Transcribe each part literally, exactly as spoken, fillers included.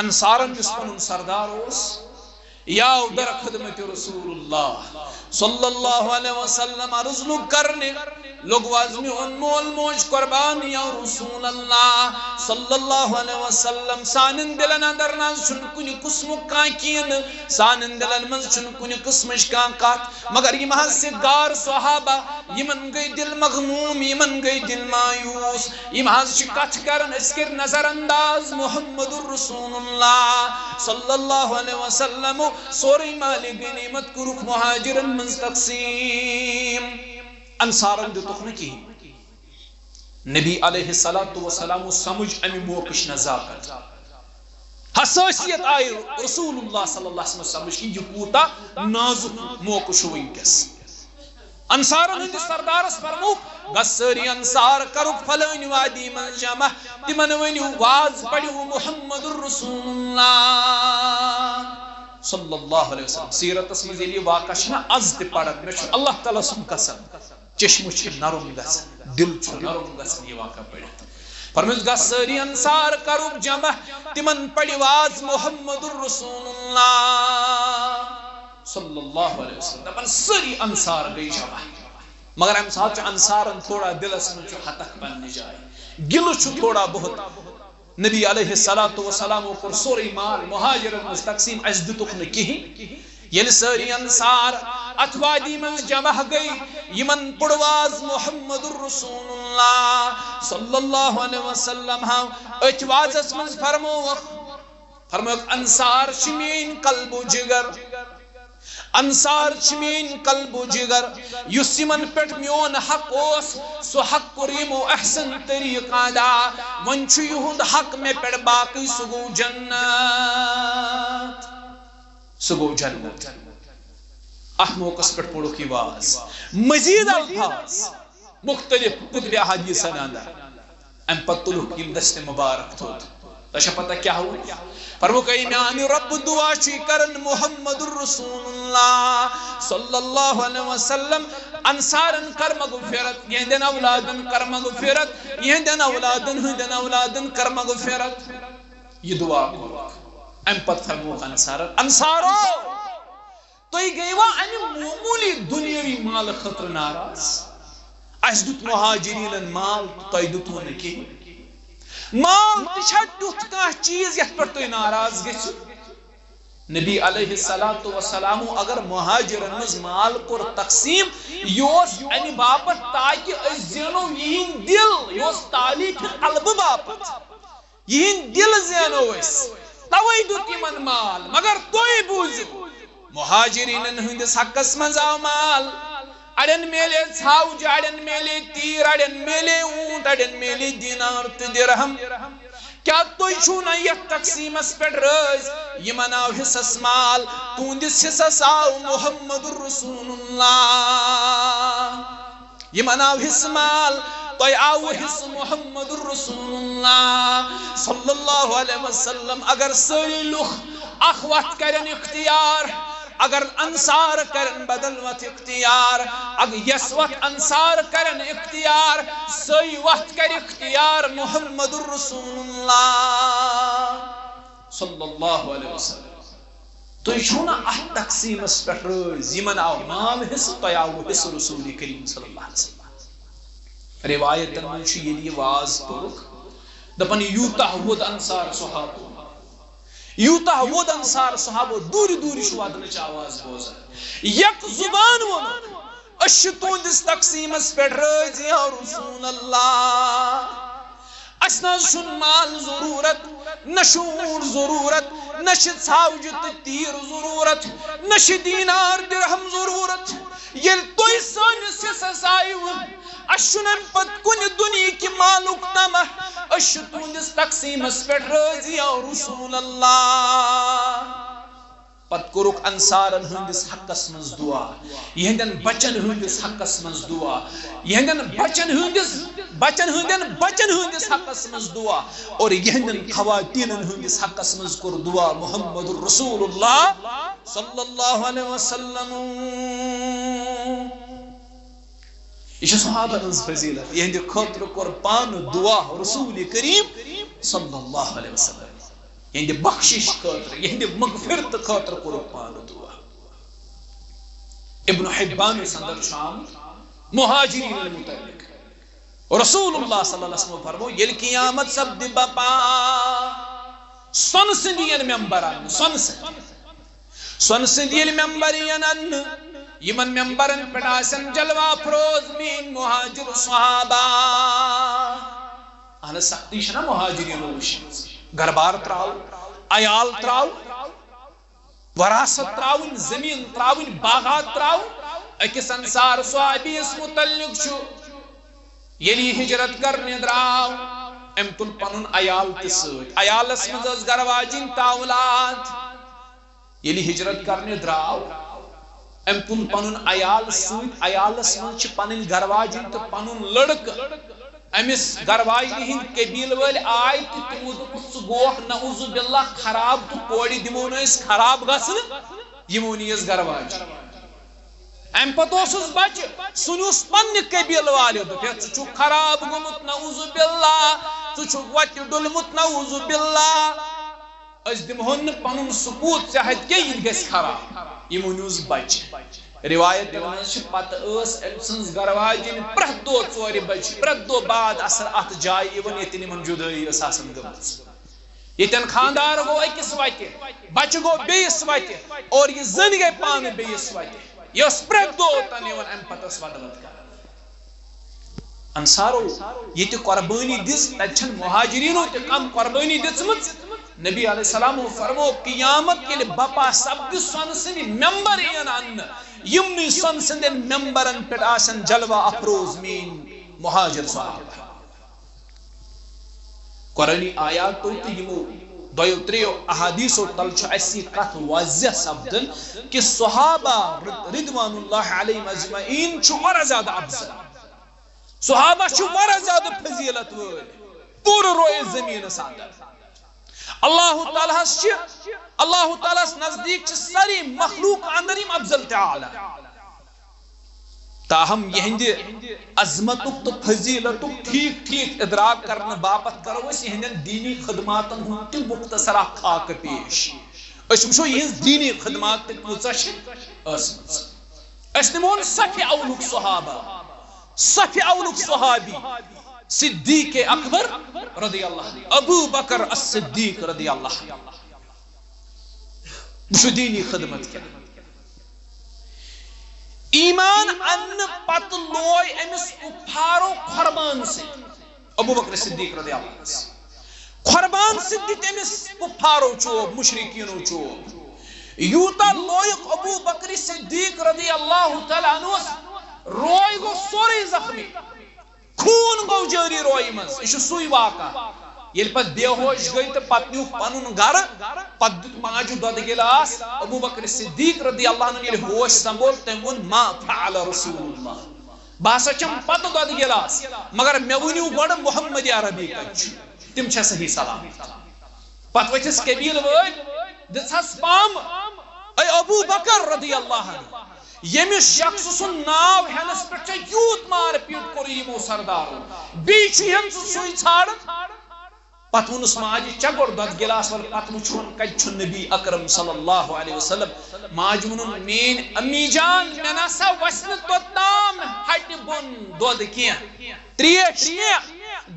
انصارن یُس پنُن سردار اوس، یہِ آو در خدمت رسول اللہ صلی اللہ علیہ وسلم، عرض لوٚگ کرنہِ، لوٚگ وَننہِ، میون مول موج قربان یا رسول اللہ صلی اللہ علیہ وسلم۔ سانٮ۪ن دِلن اندر نہ حظ چھُنہٕ کُنہِ قٕسمُک کانٛہہ کینٛہہ، سانٮ۪ن دِلن منٛز چھُنہٕ کُنہِ قٕسمٕچ کانٛہہ کتھ، مگر یِم حظ چھِ غار صحابہ، یِمن گٔے دِل مغموم، یِمن گٔے دِل مایوس، یِم حظ چھِ کتھ کران، أسۍ کٔرۍ نظر انداز محمد رسول اللہ صلی اللہ علیہ وسلم، سورُے مالِ غنیمت کوٚرُکھ مہاجرن منٛز تقسیم۔ انصارن دِتُکھ نہٕ کِہیٖنۍ۔ نبی علیہ الصلوۃ والسلام سمجھ امہِ موقعٕچ نزاکت، حساسیت آیہِ رسول اللہ صلی اللہ علیہ وسلم سمجھ کہِ یہِ کوٗتاہ نازُک موقعہٕ چھُ وٕنکیٚس۔ انصارن ہٕنٛدِس سردارس فرموو، گژھ سٲری انصار کرُکھ فلٲنۍ وادی منٛز جمع، تِمن ؤنِو واز پٔرِو محمد رسول اللہ صلی اللہ علیہ وسلم۔ سیرتس منٛز ییٚلہِ یہِ واقعہ چھُنہ از تہِ پران، مےٚ چھُ اللہ تعالیٰ سُنٛد قسم، چشمہٕ چھِ نرم گژھان، دل چھُ نرم گژھان یہِ واقعہ پٔرِتھ۔ فرمٲیِس، گژھ سٲری انصار کرُکھ جمع، تِمن پٔرِو واز محمد رسول اللہ صلی اللہ علیہ وسلم۔ دپان سٲری انصار گٔے جمع، مگر امہِ ساتہٕ چھُ انصارن تھوڑا دلس منٛز چھُ ہتکھ پننہِ جایہِ، گِلہٕ چھُ تھوڑا بہت۔ نبی علیہ الصلوۃ والسلامو کوٚر سورُے مال مہاجرن منٛز تقسیم، اسہِ دِتُکھ نہٕ کِہیٖنۍ۔ ییٚلہِ سٲری انصار اتھ وادی منٛز جمع گٔے، یِمن پوٚر واز محمد رسول اللہ صلی اللہ علیہ وسلم ہاو أتھۍ وازس منٛز فرمووکھ، فرمووکھ، انصار چھِ میٲنۍ قلب و جگر، انصار چھِ میٲنۍ قلب و جگر، یُس یِمن پٮ۪ٹھ میون حق اوس، سُہ حق کوٚر یِمو احسن طریقہٕ ادا۔ وۄنۍ چھُ یِہُنٛد حق مےٚ پٮ۪ٹھ باقٕے، سُہ گوٚو جنت، سُہ گوٚو جنت۔ اتھ موقعس پٮ۪ٹھ پوٚرُکھ یہِ واز، مزید الفاظ مختلف کتب احادیثن اندر۔ امہِ پتہٕ تُلُکھ یِم دستِ مبارک تھوٚد۔ تۄہہِ چھا پتہ کیٛاہ ووٚن؟ فرمووُکھ، اے میانہِ رۄبہٕ، دعا چھُے کران محمد رسول اللہ صلی اللہ علیہ وسلم، انصارن کر مغفرت، یِہنٛدٮ۪ن اولادن کر مغفرت، یِہنٛدٮ۪ن اولادن ہٕنٛدٮ۪ن اولادن کر مغفرت۔ یہِ دعا کوٚرُکھ۔ امہِ پتہٕ فرمووُکھ انصارن، انصارو، تُہۍ گٔیوا امہِ معموٗلی دُنیٲوی مالہٕ خٲطرٕ ناراض؟ اسہِ دیُت مہاجرینن مال، تۄہہِ دیُتوٕ نہٕ کِہیٖنۍ۔ مال تہِ چھا تیُتھ کانٛہہ چیٖز یتھ پٮ۪ٹھ تُہۍ ناراض گٔژھِو؟ نبی علیہ الصلوۃ والسلامو اگر مہاجرن منٛز مال کوٚر تقسیم، یہِ اوس امہِ باپتھ تاکہِ أسۍ زینو یِہِنٛدۍ دِل، یہِ اوس تعلیٖف قلبہٕ باپتھ۔ یِہِنٛدۍ دِل زینو أسۍ، توے دیُت یِمن مال۔ مگر تُہۍ بوٗزِو، مہاجرینن ہٕنٛدِس حقس منٛز آو مال۔ اڑٮ۪ن میلے ژھاوجہِ، اڑٮ۪ن میلے تیٖر، اڑٮ۪ن میلے اوٗنٹ، اڑٮ۪ن میلے دینار تہٕ درہم۔ کیٛاہ تُہۍ چھِو نہ یتھ تقسیٖمس پٮ۪ٹھ رٲضۍ؟ یِمن آو حصس مال، تُہنٛدِس حصس آو محمد رسول اللہ۔ یِمن آو حصہٕ مال، تۄہہِ آوٕ حصہٕ محمد رسول اللہ صلی اللہ علیہ وسلم۔ اگر سٲری لُکھ اکھ وتھ کرن اختیار، اگر انصار کرن بدل وتھ اختیار، اگر یس وتھ انصار کرن اختیار، سۄے وتھ کرِ اختیار محمد رسول اللہ صلی اللہ علیہ وسلم۔ تُہۍ چھِو نہ اتھ تقسیٖمس پٮ۪ٹھ رٲضۍ؟ یِمن آو مال حصہٕ، تۄہہِ آوٕ حصہٕ رسول کریم صلی اللہ علیہ وسلم۔ روایتن منٛز چھُ، ییٚلہِ یہِ واز پوٚرُکھ، دپان، یوٗتاہ ووٚد انصار صحابو، یوٗتاہ ووٚد انصار صحابو، دوٗرِ دوٗرِ چھُ ودنٕچ آواز بوزان۔ یک زبان ووٚنُکھ، أسۍ چھِ تُہنٛدِس تقسیٖمس پٮ۪ٹھ رٲضۍ یا رسول اللہ۔ اسہِ نہ حظ چھُنہٕ مال ضروٗرت، نہ چھُ اوٗنٹ ضروٗرت، نہ چھِ ژھاوجہِ تہٕ تیٖر ضروٗرت، نہ چھِ دینار درہم ضروٗرت۔ ییٚلہِ تُہۍ سٲنِس حصس آیِوٕ، اسہِ چھُنہٕ امہِ پتہٕ کُنہِ دُنیہٕکہِ مالُک طمع۔ أسۍ چھِ تُہنٛدِس تقسیٖمس پٮ۪ٹھ رٲضۍ یا رسول اللہ۔ پتہٕ کوٚرُکھ انصارن ہٕنٛدِس حقس منٛز دعا، یِہنٛدٮ۪ن بچن ہٕنٛدِس حقس منٛز دعا، یِہنٛدٮ۪ن بچن ہٕنٛدِس، بچن ہٕنٛدٮ۪ن بچن ہٕنٛدِس حقس منٛز دعا، اور یِہنٛدٮ۪ن خواتیٖنن ہٕنٛدِس حقس منٛز کوٚر دعا محمد رسول اللہ صلی اللہ علیہ وسلم۔ یہِ چھِ صحابن ہٕنٛز فضیلت، یِہنٛدِ خٲطرٕ کوٚر پانہٕ دعا رسول کریم صلی اللہ علیہ وسلم۔ یہندِ بخشش خٲطرٕ، یہندِ مغفرت خٲطرٕ کوٚرُکھ پانہٕ دعا۔ ابن حبانس اندر چھُ آمُت مہاجرینن متعلق، رسول اللہ صلی اللہ علیہ وسلم فرمو، ییٚلہِ قیامت سپدِ بپا، سۄنہٕ سٕنٛدۍ یِن ممبر اننہٕ، سۄنہٕ سٕنٛدۍ، سۄنہٕ سٕنٛدۍ ییٚلہِ ممبر یِن اننہٕ، یِمن ممبرن پٮ۪ٹھ آسن جلوہ افروز میٲنۍ مہاجر صحابہ۔ اہن حظ، سختی چھنہ مہاجرینو وٕچھمٕژ، گرٕ بار تراوُن، عیال تراوُن، وراثت تراوٕنۍ، زمین تراوٕنۍ، باغات تراوُن۔ أکِس انصار صحابیس متعلق چھُ، ییٚلہِ یہِ ہجرت کرنہِ درٛاو، أمۍ تُل پنُن عیال تہِ سۭتۍ۔ عیالس منٛز ٲس گرٕ واجِنۍ تہٕ اولاد۔ ییٚلہِ ہجرت کرنہِ درٛاو، أمۍ تُل پنُن عیال سۭتۍ۔ عیالس منٛز چھِ پنٕنۍ گرٕ واجِنۍ تہٕ پنُن لڑکہٕ۔ أمِس گرٕ واجنہِ ہٕنٛدۍ قبیلہٕ وٲلۍ آے تہٕ تِمو دوٚپُکھ، "ژٕ گوکھ نعوذ باللہ خراب، تہٕ کورِ دِمو نہٕ أسۍ خراب گژھنہٕ"۔ یِمو نِیَس گرٕ واجِنۍ۔ امہِ پتہٕ اوسُس بچہِ، سُہ نیوٗس پننہِ قبیلہٕ والیو، دوٚپُکھ، "ہے، ژٕ چھُکھ خراب گوٚمُت، نعوذ باللہ، ژٕ چھُکھ وتہِ ڈوٚلمُت، نعوذ باللہ، أسۍ دِمہون نہٕ پنُن سپوٗت ژےٚ اتھِ کینٛہہ، یہِ تہِ گژھِ خراب"۔ یِمو نیوٗس بچہِ۔ روایتن منٛز چھِ، پتہٕ ٲس أمۍ سٕنٛز گرٕ واجِنۍ پرٛٮ۪تھ دۄہ ژورِ بجہِ، پرٛٮ۪تھ دۄہ بعد اثر اتھ جایہِ یِوان، ییٚتٮ۪ن یِمن جدٲیی ٲس آسان گٔمٕژ۔ ییٚتٮ۪ن خانٛدار گوٚو أکِس وتہِ، بچہِ گوٚو بیٚیِس وتہِ، اور یہِ زٔنۍ گٔے پانہٕ بیٚیِس وتہِ۔ یہِ ٲس پرٛٮ۪تھ دۄہ اوٚتن یِوان، امہِ پتہٕ ٲس ودٕ ودٕ کران۔ انصارو ییٚتہِ قۄربٲنی دِژ، تتہِ چھنہٕ مہاجرینو تہِ کم قۄربٲنی دِژمٕژ۔ نبی علیہ السلامو فرمو، قیامت ییٚلہِ بپا سپدِ، سۄنہٕ سٕنٛدۍ ممبر یِن اننہٕ، یِمنٕے سۄنہٕ سٕنٛدٮ۪ن ممبرن پٮ۪ٹھ آسن جلوہ افروز میٲنۍ مہاجر صحابہ۔ قرآنی آیاتو تہٕ یِمو دۄیو ترٛیٚیو احادیثو تل چھُ اَسہِ یہِ کتھ واضح سپدان کہِ صحابہ رضوان اللہ علیہم اجمعین چھُ واریاہ زیادٕ افضل۔ صحابہ چھِ واریاہ زیادٕ فضیلت وٲلۍ پوٗرٕ روئے زمینس اندر۔ اللہ تعالیٰ ہس چھِ، اللہ تعالیٰ ہس نزدیٖک چھِ سٲری مخلوق اندر یِم افضل تہٕ اعلیٰ۔ تاہم یہندِ عظمتُک تہٕ فضیلتُک ٹھیک ٹھیک ادراک کرنہٕ باپتھ کرو أسۍ یہندٮ۪ن دینی خدماتن ہُنٛد تہِ مختصر اکھ خاکہٕ پیش۔ أسۍ وٕچھو یہنٛز دینی خدمات تہِ کۭژاہ چھِ ٲسمٕژ۔ أسۍ نِمون صفِ اولُک صحابہ، صفِ اولُک صحابی صدیق اکبر رضی اللہ عنہ، ابو بکر الصدیق رضی اللہ عنہ۔ وٕچھو دینی خدمت کیٛاہ۔ ایمان اننہٕ پتہٕ لوے أمِس کفارو قۄربان سۭتۍ، ابو بکر صدیق رضی اللہ عنہ۔ قۄربان سۭتۍ دِتۍ أمِس کفارو چوب، مشرکینو چوب۔ یوٗتاہ لویُک ابو بکر صدیق رضی اللہ تعالیٰ عنہس، روے گوٚو سورُے زخمی۔ خوٗن گوٚو جٲری رویہِ منٛز۔ یہِ چھُ سُے واقعہ۔ ییٚلہِ پتہٕ بے ہوش گٔے تہٕ پتہٕ نیوٗکھ پنُن گرٕ، پتہٕ دیُت ماجہِ دۄدٕ گِلاس۔ ابو بکر صدیق رضی اللہ عنہ ییٚلہِ ہوش سنبھول، تٔمۍ ووٚن، "ما فعل رسول اللہ؟ بہٕ ہسا چٮ۪مہٕ پتہٕ دۄدٕ گِلاس، مگر مےٚ ؤنِو گۄڈٕ محمد عربی کتہِ چھُ؟ تِم چھا صحیح سلامت؟" پتہٕ ؤتھِس قبیلہٕ وٲلۍ، دِژہَس پامہٕ، "اے ابو بکر رضی اللہ عنہ، ییٚمِس شخص سُنٛد ناو ہٮ۪نس پٮ۪ٹھ چھےٚ یوٗت مار پیٖٹ کوٚر یِمو سردارو، بیٚیہِ چھُ ہٮ۪ن ژٕ سُے ژھانٛڈان؟" پتہٕ ووٚنُس ماجہِ، "چےٚ گۄڈٕ دۄدٕ گِلاس وَل، پتہٕ وٕچھون کتہِ چھُ نبی اکرم صلی اللہ علیہ وسلم۔" ماجہِ ووٚنُن، "میٲنۍ امی جان، مےٚ نسا وَسہِ نہٕ توٚتام ہٹہِ بۄن دۄد کینٛہہ، تریش کینٛہہ،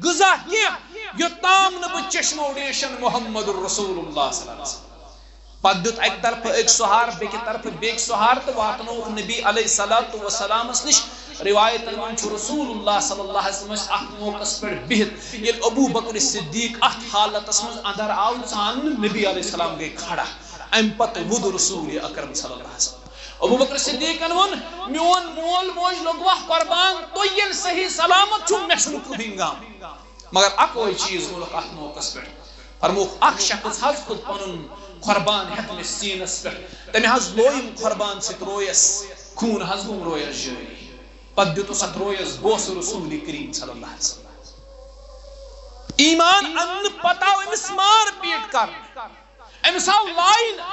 غذا کینٛہہ، یوٚتام نہٕ بہٕ چشمو ریشن محمد رسول اللہ صلی اللہ علیہ وسلم۔" پتہٕ دیُت اکہِ طرفہٕ أکۍ سُہار، بیٚکہِ طرفہٕ بیٚکہِ سُہار تہٕ واتنووُکھ نبی علیہ الصلوۃ والسلامس نِش۔ روایتن منٛز چھُ رسول اللہ صلی اللہ علیہ وسلم اتھ موقعس پٮ۪ٹھ بِہِتھ، ییٚلہِ ابو بکر صدیق اتھ حالتس منٛز اندر آو ژاننہٕ، نبی علیہ السلام گٔے کھڑا۔ امہِ پتہٕ ووٚد رسول اکرم صلی اللہ علیہ وسلم۔ ابو بکر صدیقن ووٚن، "میون مول موج لوٚگوا قۄربان؟ تُہۍ ییٚلہِ صحیح سلامت چھِو، مےٚ چھُنہٕ کٕہٕنۍ غم۔" مگر اکوے چیز ووٚنُکھ اتھ موقعس پٮ۪ٹھ، فرمووُکھ، "اکھ شخص حظ کھوٚت پنُن قۄربان ہٮ۪تھ مےٚ سیٖنس پٮ۪ٹھ، تٔمۍ حظ لویُم قۄربان سۭتۍ رویس، خوٗن حظ گوٚم رویس جٲری۔" پتہٕ دیُتُس اتھ رویس بوسہٕ رسول کریم صلی اللہ علیہ وسلم۔ ایمان اننہٕ پتہٕ آو أمِس مار پیٖٹ کرنہٕ، أمِس آو لاینہٕ،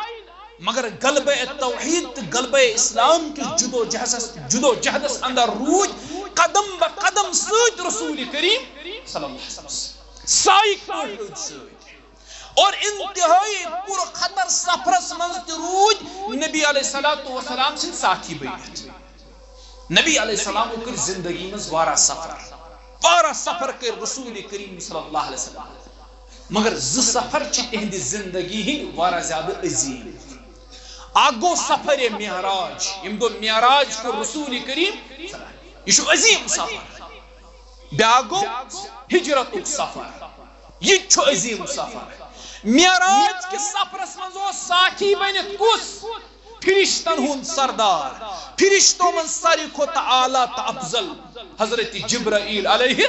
مگر غلبہ توحید تہٕ غلبہ اسلام کِس جدوجہدس، جدوجہدس اندر روٗدۍ قدم بہ قدم سۭتۍ رسول کریم صلی اللہ علیہ وسلم۔ سایِک پٲٹھۍ روٗدۍ سۭتۍ۔ اور انتہائی پُر خطر سفرس منٛز تہِ روٗدۍ نبی علیہ الصلوۃ والسلام سٕنٛدۍ ساتھی بٔنِتھ۔ نبی علیہ السلامو کٔرۍ زندگی منٛز واریاہ سفر، واریاہ سفر کٔرۍ رسول کریم صلی اللہ علیہ وسلم، مگر زٕ سفر چھِ تِہنٛدِ زندگی ہٕنٛدۍ واریاہ زیادٕ عظیٖم۔ اکھ گوٚو سفر معراج، ییٚمہِ دۄہ معراج کوٚر رسول کریم، یہِ چھُ عظیٖم سفر۔ بیٛاکھ گوٚو ہجرتُک سفر، یہِ تہِ چھُ عظیٖم سفر۔ معراج کِس سفرس منٛز اوس ساتھی بٔنِتھ کُس؟ فرشتن ہُنٛد سردار، فرشتو منٛز ساروی کھۄتہٕ اعلیٰ تہٕ افضل حضرت جبرائیل علیہ،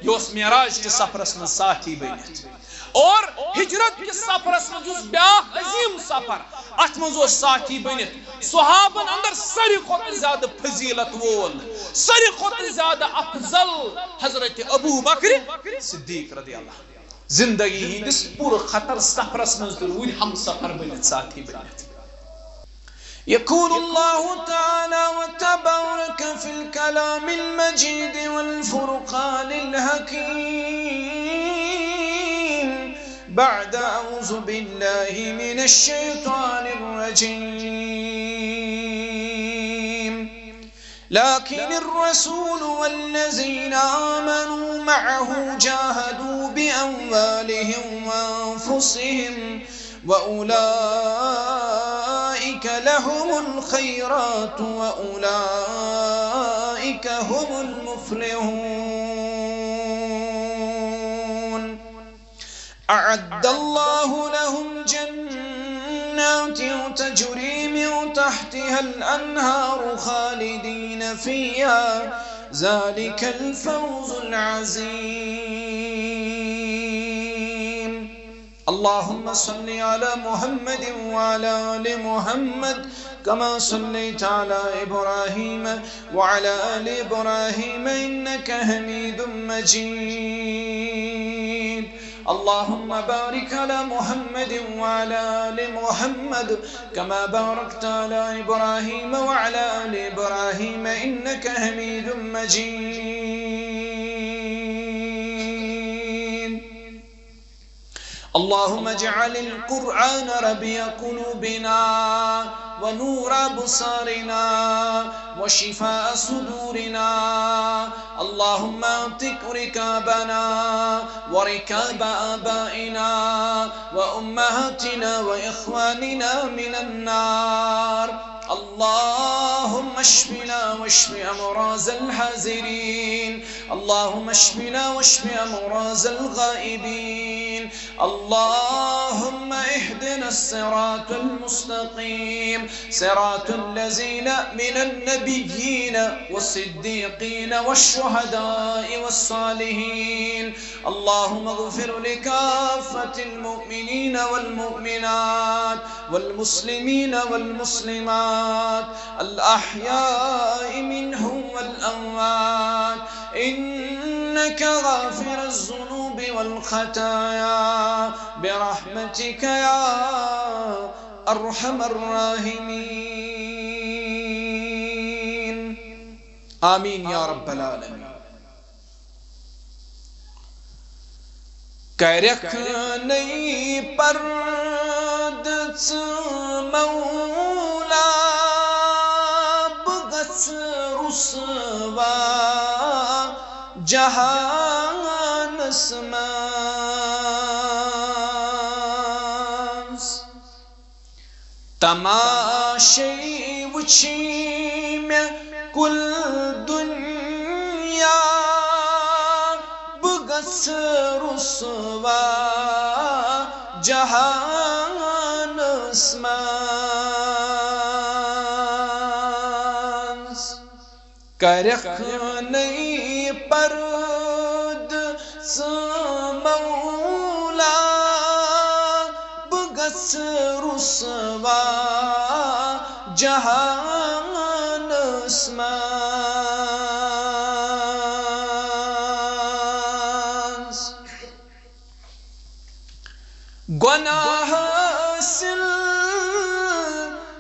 یہِ اوس معراج کِس سفرس منٛز ساتھی بٔنِتھ۔ اور ہجرت کِس سفرس منٛز یُس بیٛاکھ عظیٖم سفر، اتھ منٛز اوس ساتھی بٔنِتھ صحابن اندر ساروی کھۄتہٕ زیادٕ فضیلت وول، ساروی کھۄتہٕ زیادٕ افضل حضرت ابو بکر صدیق رضی اللہ عنہ۔ زندگی ہٕنٛدِس پُر خطر سفرس منٛز تہِ روٗدۍ ہم سفر بٔنِتھ، ساتھی بٔنِتھ۔ يقول الله تعالى وتبارك في الكلام المجيد والفرقان الحكيم بعد أعوذ بالله من الشيطان الرجيم. لكن الرسول والذين آمنوا معه جاهدوا بأموالهم وأنفسهم وأولئك لهم الخيرات وأولئك هم المفلحون. أعد الله لهم جنات تجري من تحتها الأنهار خالدين فيها، ذلك الفوز العظيم. اللهم صل على محمد وعلى آل محمد كما صليت على إبراهيم وعلى آل إبراهيم إنك حميد مجيد. اللهم بارك على محمد وعلى آل محمد كما باركت على إبراهيم وعلى آل إبراهيم إنك حميد مجيد. اللهم اجعل القرآن ربيع قلوبنا ونور أبصارنا وشفاء صدورنا. اللهم اعتق رقابنا ورقاب آبائنا وأمهاتنا وإخواننا من النار. اللهم اشفنا واشف أمراض الحاضرين. اللهم اشفنا واشف أمراض الغائبين. اللهم اهدنا الصراط المستقيم، صراط الذين من النبيين والصديقين والشهداء والصالحين. اللهم اغفر لكافة المؤمنين والمؤمنات والمسلمين والمسلمات الأحياء منهم والأموات، إنك غافر الذنوب والخطايا برحمتك يا أرحم الراحمين. آمين يا رب العالمين. کَرٮ۪کھ نٔے پردٕ ژٕ مولا، بہٕ گژھٕ رُسوا جہانس منٛز۔ تماشے وچھی مےٚ کُل دُنیا، بہٕ گژھٕ رُسوا جہانس منٛز۔ کَرٮ۪کھ نٔے پردٕ ژٕ مولا، بہٕ گژھٕ رُسوا جہانس منٛز۔ گۄناہ حٲصِل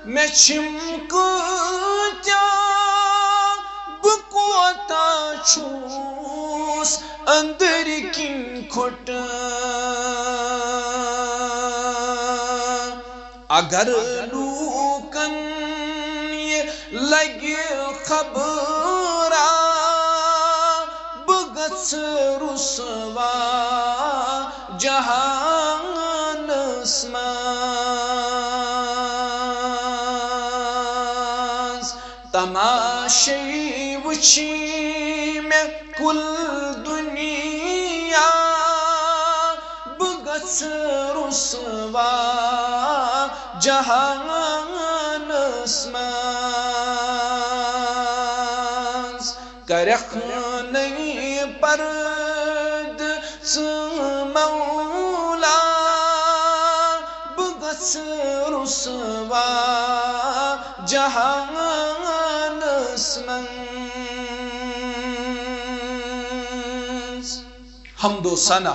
مےٚ چھِم کۭتیٛاہ، بہٕ کوتاہ چھُس أنٛدٕرۍ کِنۍ کھوٚٹہٕ۔ اگر لوٗکن یہِ لگہِ خبرا، بہٕ گژھٕ رسوا جہانس منٛز۔ تماشے وٕچھی مےٚ کُل دُنیا، بہٕ گژھٕ رسوا جہانس منٛز۔ کرکھ نٔے پردٕ ژٕ مولا، بہٕ گژھٕ رسوا جہانس منٛز۔ حمد و ثنا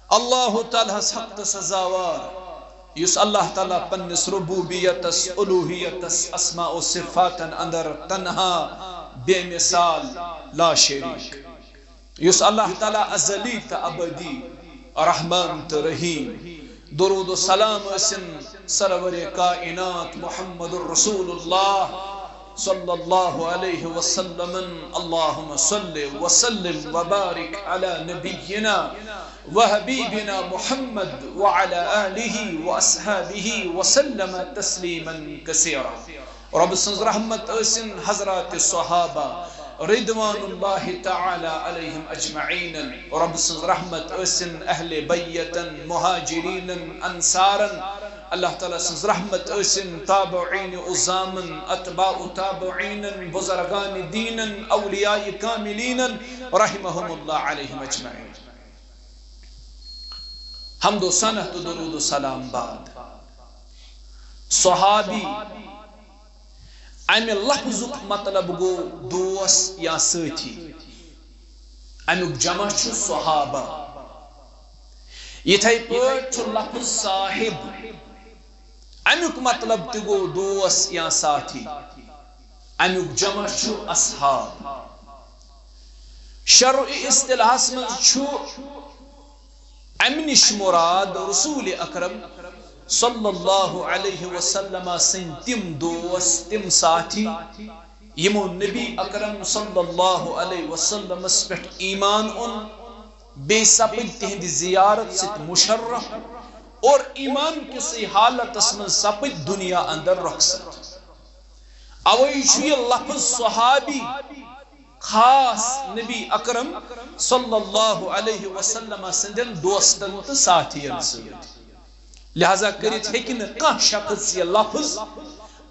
اللہ تعالیٰ ہس حق تہٕ سزاوار، یُس اللہ تعالیٰ پننِس ربوبیتس، الوہیتس، اسماء و صفاتن اندر تنہا، بے مثال، لا شریک، یُس اللہ تعالیٰ ازلی تہٕ ابدی، رحمان تہٕ رحیم۔ درود و سلام ٲسِن سرور کائنات محمد رسول اللہ صلی اللہ علیہ وسلم۔ اللہم صل وسلم وبارک علی نبینا وحبیبنا محمد وعلی آلہ واصحابہ وسلم تسلیما کثیرا۔ رب سٕنٛز رحمت ٲسِن حضرات صحابہ رضوان اللہ تعالیٰ علیہم اجمعین۔ رب سٕنٛز رحمت ٲسِن اہل بیتن، مہاجرینن، انصارن۔ اللہ تعالیٰ سٕنٛز رحمت ٲسِن تابعین عظامن، اتباع تابعینن، بزرگان دینن، اولیاء کاملینن رحمہم اللہ علیہم اجمعین۔ حمد و ثنا تہٕ درود و سلام بعد۔ صحابی، امہِ لفظُک مطلب گوٚو دوس یا سٲتھی۔ امیُک جمع چھُ صحابہ۔ یِتھے پٲٹھۍ چھُ لفظ صاحب، امیُک مطلب تہِ گوٚو دوس یا ساتھی۔ امیُک جمع چھُ اصحاب۔ شرعی اصطلاحس منٛز چھُ امہِ نِش مراد رسول اکرم صلی اللہ علیہ وسلم سٕنٛدۍ تِم دوس، تِم ساتھی، یِمو نبی اکرم صلی اللہ علیہ وسلمس پٮ۪ٹھ ایمان اوٚن، بیٚیہِ سپٕدۍ تِہنٛدِ زیارت سۭتۍ مشرف اور ایمان کِسٕے حالتس منٛز سپٕدۍ دُنیا اندر رۄخصت۔ اوے چھُ یہِ لفظ صحابی خاص نبی اکرم صلی اللہ علیہ وسلم سٕنٛدٮ۪ن دوستن تہٕ ساتھین سۭتۍ۔ لہذا کٔرِتھ ہیٚکہِ نہٕ کانٛہہ شخص یہِ لفظ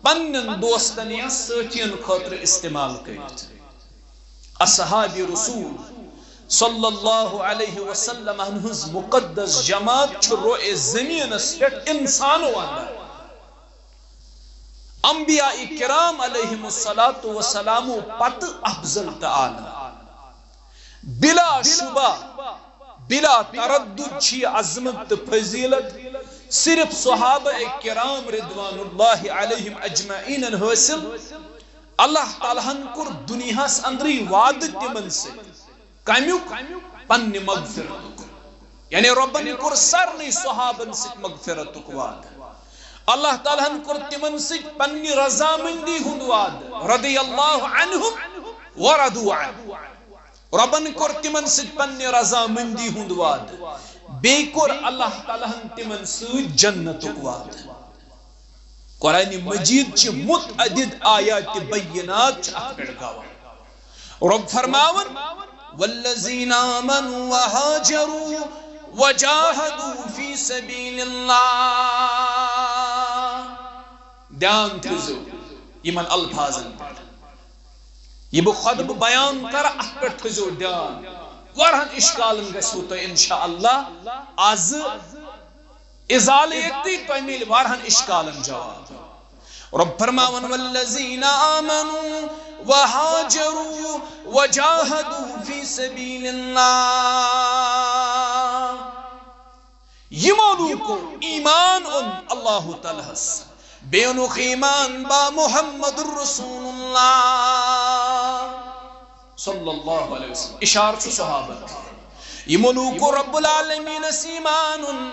پننٮ۪ن دوستن یا سٲتھین خٲطرٕ استعمال کٔرِتھ۔ اصحاب رسول صلی اللہ علیہ وسلم ہٕنٛز مقدس جماعت چھُ روئے زمینس پٮ۪ٹھ انسانو اندر انبیاء کرام علیہم الصلوۃ والسلام پتہٕ افضل تہٕ اعلیٰ۔ بلا شبہ، بلا تردد چھِ یہِ عظمت تہٕ فضیلت صرف صحابہ کرام رضوان اللہ علیہم اجمعین حٲصِل۔ اللہ تعالیٰ ہن کوٚر دُنیاہس اندرٕے وعدٕ تِمن سۭتۍ۔ کمیُک؟ پننہِ مغفرتُک۔ یعنی رۄبن کوٚر سارنٕے صحابن سۭتۍ مغفرتُک وعدٕ۔ اللہ تعالیٰ ہن کوٚر تِمن سۭتۍ پننہِ رضامندی ہُنٛد وعدٕ، رضی اللہ عنہم ورضوا عنہ۔ رۄبن کوٚر تِمن سۭتۍ پننہِ رضامندی ہُنٛد وعدٕ۔ بیٚیہِ کوٚر اللہ تعالیٰ ہن تِمن سۭتۍ جنتُک وعدٕ۔ قرآن مجید چہِ متعدد آیات بینات چھِ اتھ پٮ۪ٹھ گواہ۔ رۄب فرماوان، والذین آمنوا وہاجروا وجاہدوا فی سبیل اللہ۔ دھیان تھٲیزیو یِمن الفاظن پٮ۪ٹھ۔ یہِ بہٕ خطبہٕ بیان کرٕ، اتھ پٮ۪ٹھ تھٲیزیو دھیان۔ واریاہن اشکالن گژھِوٕ تۄہہِ انشاءاللہ از ازالہٕ ییٚتہِ تۄہہِ میلہِ واریاہن اشکالن جواب۔ رۄب فرماوان، والذین آمنوا وہاجروا وجاہدوا فی سبیل اللہ۔ یِمو لوٗکو ایمان اوٚن اللہ تعالیٰ ہس، بیٚیہِ اوٚنُکھ ایمان با محمد رسول اللہ صلی اللہ علیہ وسلم۔ اشارٕ چھُ صحابن۔ یِمو لوٗکو رب العالمینس ایمان اوٚن،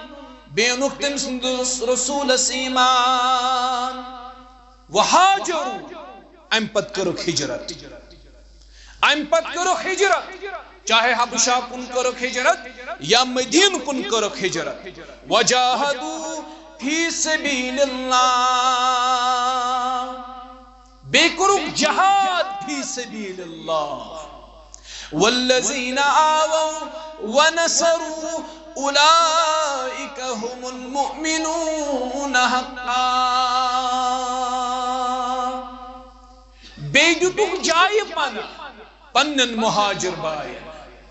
بیٚیہِ اوٚنُکھ تٔمۍ سٕنٛدِس رسوٗلس ایمان۔ وہاجروا، امہِ پتہٕ کٔرٕکھ ہجرت۔ امہِ پتہٕ کٔرٕکھ ہجرت، چاہے حبشہ کُن کٔرٕکھ ہجرت یا مدینہ کُن کٔرٕکھ ہجرت۔ وجاہدوا فی سبیل اللہ، بیٚیہِ کوٚرُکھ جہاد فی سبیل اللہ۔ والذین آووا ونصروا اولئک هم المؤمنون حقا۔ بیٚیہِ دیُتُکھ جایہِ پناہ پننٮ۪ن مہاجر باین۔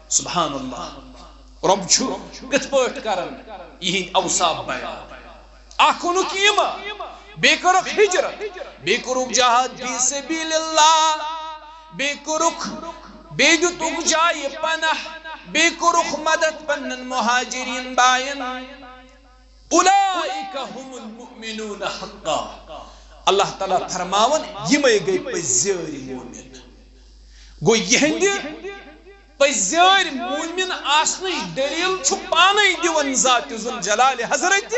سبحان اللہ، رۄب چھُ کِتھ پٲٹھۍ کران یِہنٛدۍ اوصاف بیان۔ اکھ اوٚنُکھ ایمان، بیٚیہِ کٔرٕکھ ہجرت، بیٚیہِ کوٚرُکھ جہاد فی سبیل اللہ، بیٚیہِ کوٚرُکھ، بیٚیہِ دیُتُکھ جایہِ پناہ، بیٚیہِ کوٚرُکھ مدد پننٮ۪ن مہاجرین باین۔ اولئک هم المؤمنون حقا۔ اللہ تعالیٰ فرماوان، یِمے گٔے پٔزۍ زیٲرۍ مومن۔ گوٚو، یِہنٛدِ پٔزۍ زیٲرۍ مومن آسنٕچ دلیل چھُ پانے دِوان ذات ذوالجلال حضرت۔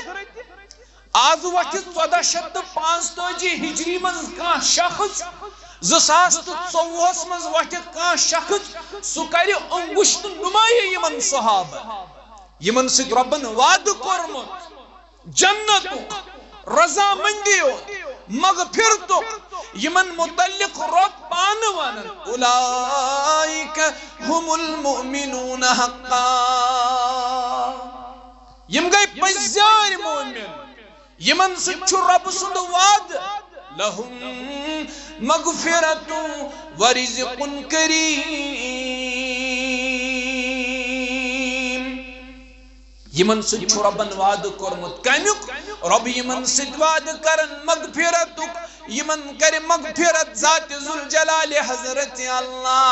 از وقت ژۄدہ شیٚتھ تہٕ پانٛژتٲجی ہجری منٛز کانٛہہ شخص، زٕ ساس تہٕ ژوٚوُہس منٛز وقت کانٛہہ شخص، سُہ کرِ انگشت نمٲیی یِمن صحابن، یِمن سۭتۍ رۄبن وعدٕ کوٚرمُت جنتُک، رضامندی ہُنٛد، مغفرتُک، یِمن متعلق رۄب پانہٕ ونان، اولئک هم المؤمنون حقا۔ یِم گٔے پٔزۍ زیٲرۍ مومن، یِمن سۭتۍ چھُ رۄب سُنٛد وعدٕ، لهم مغفرة ورزق کریم۔ یِمن سۭتۍ چھُ رۄبن وعدٕ کوٚرمُت۔ کمیُک؟ رۄب یِمن سۭتۍ وعدٕ کرن مغفرتُک، یِمن کرِ مغفرت ذات ذوالجلال حضرت اللہ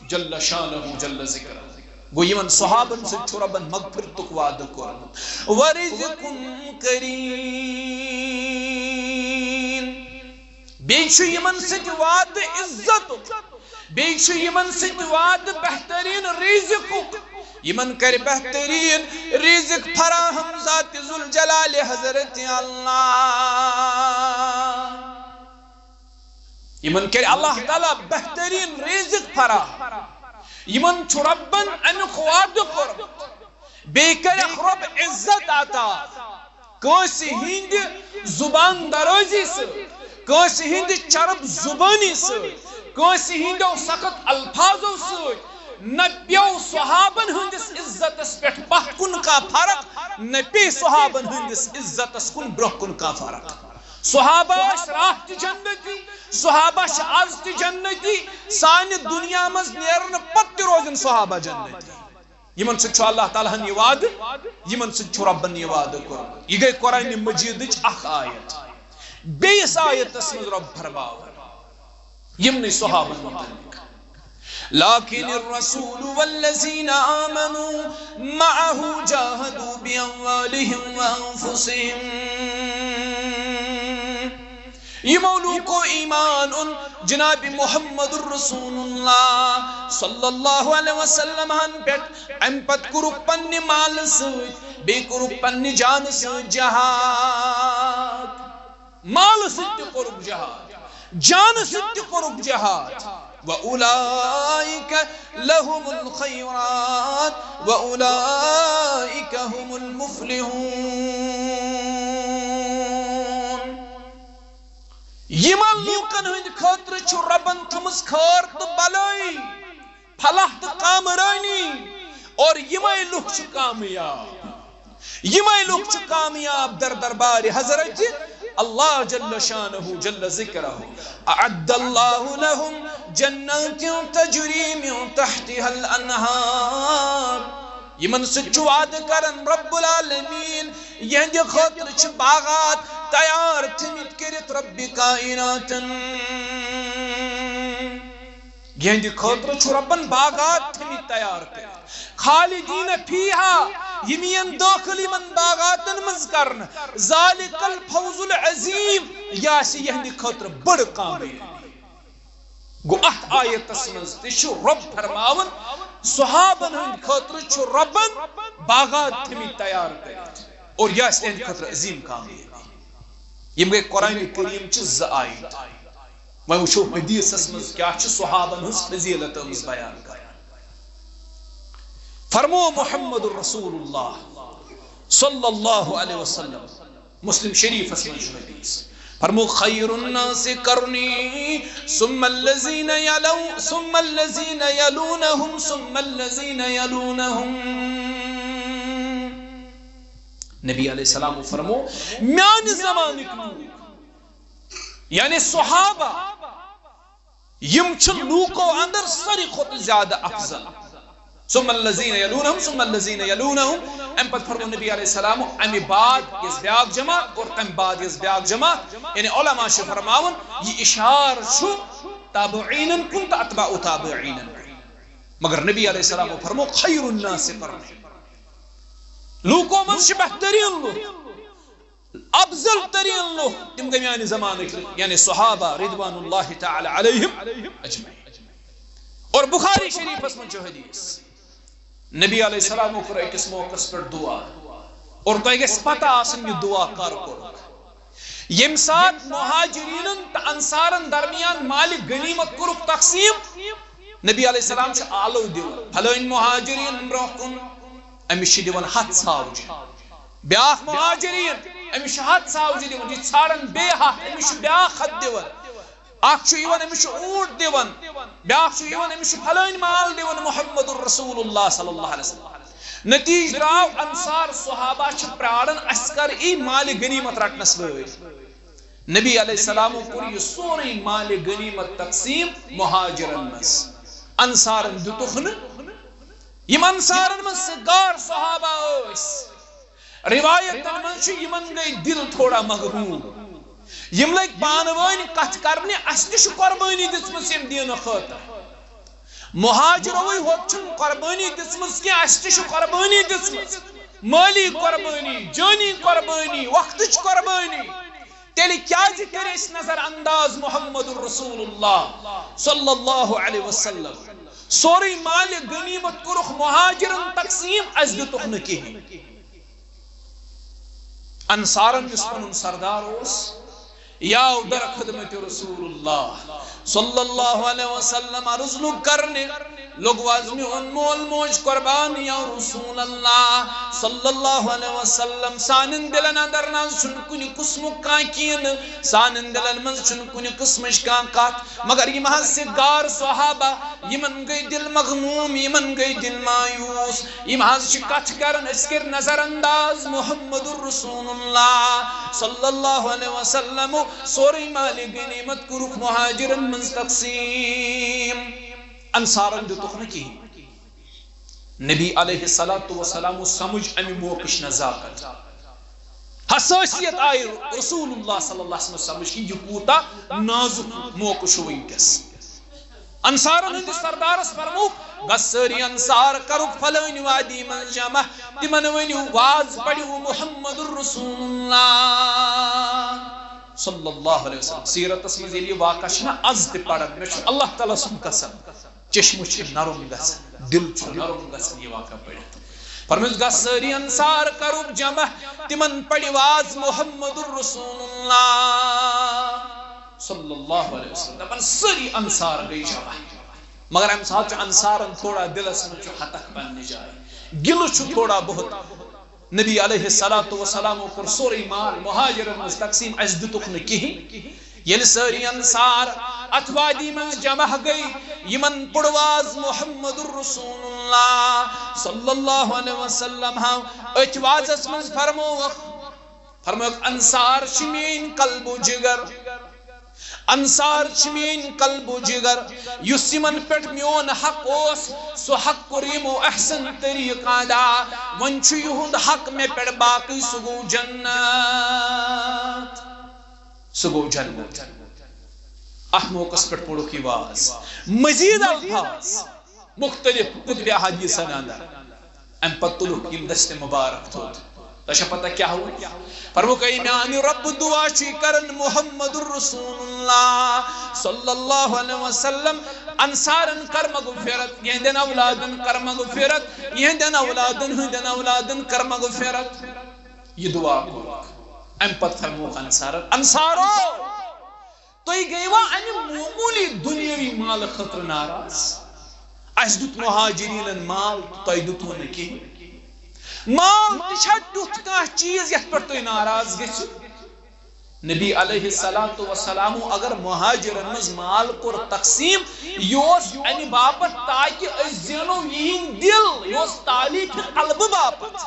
جل شانہ جل ذکرہ۔ گوٚو، یِمن صحابن سۭتۍ چھُ رۄبن مغفرتُک وعدٕ کوٚرمُت۔ ورزق کریم۔ بیٚیہِ چھُ یِمن سۭتۍ وعدٕ عزتُک، بیٚیہِ چھُ یِمن سۭتۍ وعدٕ بہتریٖن رزقُک۔ یِمن کرِ بہتریٖن رزق فراہم ذات ذوالجلال حضرت اللہ۔ یِمن کرِ اللہ تعالیٰ بہتریٖن رزق فراہم۔ یِمن چھُ رۄبن امیُک وعدٕ کوٚرمُت۔ بیٚیہِ کرٮ۪کھ رۄب عزت عطا۔ کٲنٛسہِ ہٕنٛدِ زُبان درٲزی سۭتۍ، کٲنٛسہِ ہٕنٛدِ چرب زُبٲنی سۭتۍ، کٲنٛسہِ ہٕنٛدیو سخت الفاظو سۭتۍ نہ پیوٚو صحابن ہٕنٛدِس عزتس پٮ۪ٹھ پتھ کُن کانٛہہ فرق، نہ پیٚیہِ صحابن ہٕنٛدِس عزتس کُن برٛونٛہہ کُن کانٛہہ فرق۔ صحابہ ٲسۍ راتھ تہِ جنتی، صحابہ چھِ از تہِ جنتی، سانہِ دُنیا منٛز نیرنہٕ پتہٕ تہِ روزن صحابہ جنتی۔ یِمن سۭتۍ چھُ اللہ تعالیٰ ہن یہِ وعدٕ، یِمن سۭتۍ چھُ رۄبن یہِ وعدٕ کوٚرمُت۔ یہِ گٔے قرآنِ مجیدٕچ اکھ آیت۔ بیٚیِس آیتس منٛز رۄب فرماوان یِمنٕے صحابن مُتعلق، لكن الرسول والذين آمنوا معه جاهدوا بأموالهم وأنفسهم۔ یِمو لوٗکو ایمان اوٚن جناب محمد رسول اللہ صلی اللہ علیہ وسلم ہن پٮ۪ٹھ۔ امہِ پتہٕ کوٚرُکھ پننہِ مالہٕ سۭتۍ، بیٚیہِ کوٚرُکھ پننہِ جانہٕ سۭتۍ جہاد۔ مالہٕ سۭتۍ تہِ کوٚرُکھ جہاد، جانہٕ سۭتۍ تہِ کوٚرُکھ جہاد۔ وَأُولَٰئِكَ لَهُمُ الْخَيْرَاتُ وَأُولَٰئِكَ هُمُ الْمُفْلِحُونَ۔ یِمن لوٗکن ہٕنٛدِ خٲطرٕ چھُ رۄبن تھٲومٕژ خٲر تہٕ بلٲیی، فلاح تہٕ کامرٲنی، اور یِمے لُکھ چھِ کامیاب۔ یِمے لُکھ چھِ کامیاب در دربارِ حضرت اللہ جل شانہ جل ذکرہ۔ اعد اللہ لہم جنات تجری من تحتها الانہار۔ یِمن سۭتۍ چھُ وعدٕ کران رب العالمین، یِہنٛدِ خٲطرٕ چھِ باغات تیار تھٲمٕتۍ کٔرِتھ رب کائناتن۔ یِہنٛدِ خٲطرٕ چھُ رۄبن باغات تھٲمٕتۍ تیار کٔرِتھ۔ خالدین فیہا، یِم یِن دٲخل یِمن باغاتن منٛز کرنہٕ۔ ذالک الفوز العظیم، یہِ آسہِ یِہنٛدِ خٲطرٕ بٔڑ کامیٲبی۔ گوٚو، اتھ آیتس منٛز تہِ چھُ رۄب فرماوان، صحابن ہٕنٛدِ خٲطرٕ چھُ رۄبن باغات تھٲمٕتۍ تیار کٔرِتھ، اور یہِ آسہِ تِہنٛدِ خٲطرٕ عظیٖم کامیٲبی۔ یِم گٔے قرآن کریم چہِ زٕ آیت۔ وۄنۍ وٕچھو حدیثس منٛز کیٛاہ چھِ صحابن ہٕنٛز فضیلت آمٕژ بیان کرنہٕ۔ فرمو محمد رسول اللہ صلی اللہ علیہ وسلم، مسلم شریفس منٛز چھُ حدیث، فرمو: "خیر الناس قرنی، ثم الذین یلو-، ثم الذین یلونہم، ثم الذین یلونہم۔" نبی علیہ السلام فرمو، میانہِ زمانٕکۍ لوٗکھ، یعنی صحابہ، یِم چھِ لوٗکو اندر ساروی کھۄتہٕ زیادٕ افضل۔ ثم الذین یلونہم، ثم الذین یلونہم۔ امہِ پتہٕ فرمو نبی علیہ السلام، امہِ بعد یۄس بیاکھ جماعت اور تمہِ بعد یۄس بیاکھ جماعت، یعنی علماء چھِ فرماوان، یہِ اشارٕ چھُ تابعینن کُن تہٕ اتباع تابعینن کُن۔ مگر نبی علیہ السلام فرمو، خیر الناس قرنی، لوٗکو منٛز چھِ بہتریٖن لوٗکھ، افضل ترین لوٗکھ، تِم گٔے میانہِ زمانٕکۍ، یعنی صحابہ رضوان اللہ تعالی علیہم اجمعین۔ اور بخاری شریفس منٛز چھُ حدیث، نبی علیہ السلام کوٚر أکِس موقعس پٮ۪ٹھ دعا، اور تۄہہِ گژھِ پتہ آسٕنۍ یہِ دعا کر کوٚرُکھ۔ ییٚمہِ ساتہٕ مہاجرینن تہٕ انصارن درمیان مالِ غنیمت کوٚرُکھ تقسیٖم، نبی علیہ السلام چھُ آلو دِوان، پھلٲنۍ مہاجرین برونٛہہ کُن، أمِس چھِ دِوان ہتھ ژھاوجہِ۔ بیاکھ مہاجرین، أمِس چھِ ہتھ ژھاوجہِ دِوان، یہِ ژھانڈان بیٚیہِ ہتھ، أمِس چھُ بیاکھ ہتھ دِوان۔ اکھ چھُ یِوان، أمِس چھُ اوٗنٹ دِوان، بیاکھ چھُ یِوان، أمِس چھُ پھلٲنۍ مال دِوان۔ محمد رسول اللہ صلی اللہ علیہ وسلم۔ نتیجہ درٛاو، انصار صحابہ چھِ پراران، اَسہِ کر یی مالِ غنیمت رٹنس وٲرۍ۔ نبی علیہ السلام کوٚر یہِ سورُے مالِ غنیمت تقسیٖم مہاجرن منٛز۔ انصارن دِتُکھ نہٕ۔ یِم انصارن منٛز سِگار صحابہ ٲسۍ، روایتن منٛز چھُ یِمن گٔے دِل تھوڑا مغموم۔ یِم لٔگۍ پانہٕ وٲنۍ کتھ کرنہِ، اَسہِ تہِ چھِ قۄربٲنی دِژمٕژ ییٚمہِ دیٖنہٕ خٲطرٕ۔ مہاجروٕے ہوت چھُنہٕ قۄربٲنی دِژمٕژ کینٛہہ، اَسہِ تہِ چھِ قۄربٲنی دِژمٕژ، مٲلی قۄربٲنی، جٲنی قۄربٲنی، وقتٕچ قۄربٲنی۔ تیٚلہِ کیازِ کٔرۍ أسۍ نظر انداز محمد رسول اللہ صلی اللہ علیہ وسلم؟ سورُے مالِ غنیمت کوٚرُکھ مہاجرن تقسیٖم، اَسہِ دِتُکھ نہٕ کِہیٖنۍ۔ انصارن یُس پنُن سردار اوس، یہِ آو در خدمت رسول اللہ صلی اللہ علیہ وسلم، عرض لوٚگ کرنہِ، لوٚگ وَننہِ، میون مول موج قربان یا رسول اللہ صلی اللہ علیہ وسلم، سانٮ۪ن دِلن اندر نہ حظ چھُنہٕ کُنہِ قٕسمُک کانٛہہ کینٛہہ، سانٮ۪ن دِلن منٛز چھُنہٕ کُنہِ قٕسمٕچ کانٛہہ کتھ، مگر یِم حظ سِگار صحابہ، یِمن گٔے دِل مغموم، یِمن گٔے دِل مایوس، یِم حظ چھِ کتھ کران، أسۍ کٔرۍ نظر انداز محمد رسول اللہ صلی اللہ علیہ وسلم، سورُے مالِ غنیمت کوٚرُکھ مہاجرن منٛز تقسیٖم، انصارن دِتُکھ نہٕ کِہیٖنۍ۔ نبی علیہ الصلوۃ والسلام سمجھ امہِ موقعٕچ نزاکت۔ حساسیت آیہِ رسول اللہ صلی اللہ علیہ وسلم سمجھ کہِ یہِ کوٗتاہ نازُک موقعہٕ چھُ وٕنکیٚس۔ انصارن ہٕنٛدِس سردارس فرموو، گژھ سٲری انصار کرُکھ فلٲنۍ وادی منٛز جمع، تِمن ؤنِو، واز پٔرِو محمد رسول اللہ صلی اللہ علیہ وسلم۔ سیرتس منٛز ییٚلہِ یہِ واقعہ چھُنہ از تہِ پران، مےٚ چھُ اللہ تعالیٰ سُنٛد قسم، چشمہٕ چھِ نرم گژھان، دل چھُ نرم گژھان یہِ واقعہ پٔرِتھ۔ فرمٲیِس، گژھ سٲری انصار کرُکھ جمع، تِمن پٔرِو واز محمد رسول اللہ صلی اللہ علیہ وسلم۔ دپان سٲری انصار گٔے جمع، مگر امہِ ساتہٕ چھُ انصارن تھوڑا دلس منٛز چھُ ہتکھ پننہِ جایہِ، گِلہٕ چھُ تھوڑا بہت۔ نبی علیہ الصلوۃ والسلام کوٚر سورُے مال مہاجرن منٛز تقسیٖم، اسہِ دِتُکھ نہٕ کِہیٖنۍ۔ ییٚلہِ سٲری انصار اتھ وادی منٛز جمع گٔے، یِمن پوٚر واز محمد رسول اللہ صلی اللہ علیہ وسلم ہاو أتھۍ وازس منٛز فرمووکھ، فرمووکھ، انصار چھِ میٲنۍ قلب و جگر، انصار چھِ میٲنۍ قلب و جگر، یُس یِمن پٮ۪ٹھ میون حق اوس، سُہ حق کوٚر یِمو احسن طریقہٕ ادا۔ وۄنۍ چھُ یِہُنٛد حق مےٚ پٮ۪ٹھ باقٕے، سُہ گوٚو جنت، سُہ گوٚو جنت۔ اتھ موقعس پٮ۪ٹھ پوٚرُکھ یہِ واز، مزید الفاظ مختلف کتب احادیثن اندر۔ امہِ پتہٕ تُلُکھ یِم دستِ مبارک تھوٚد۔ تۄہہِ چھا پتہ کیٛاہ ووٚن؟ فرمووُکھ، اے میانہِ رۄبہٕ، دعا چھُے کران محمد رسول اللہ صلی اللہ علیہ وسلم، انصارن کر مغفرت، یہندٮ۪ن اولادن کر مغفرت، یہندٮ۪ن اولادن ہٕنٛدٮ۪ن اولادن کر مغفرت۔ یہِ دعا کوٚرُکھ۔ امہِ پتہٕ فرمووُکھ انصارن، انصارو، تُہۍ گٔیوا امہِ معموٗلی دُنیٲوی مالہٕ خٲطرٕ ناراض؟ اسہِ دیُت مہاجریٖنن مال تہٕ تۄہہِ دیُتوٕ نہٕ کِہیٖنۍ۔ مال تہِ چھا تیُتھ کانٛہہ چیٖز یتھ پٮ۪ٹھ تُہۍ ناراض گٔژھِو؟ نبی علیہ الصلوۃ والسلام اگر مہاجرن منٛز مال کوٚر تقسیم، یہِ اوس امہِ باپتھ تاکہ أسۍ زینو یِہنٛدۍ دِل، یہِ اوس تعلیف قلبہٕ باپتھ۔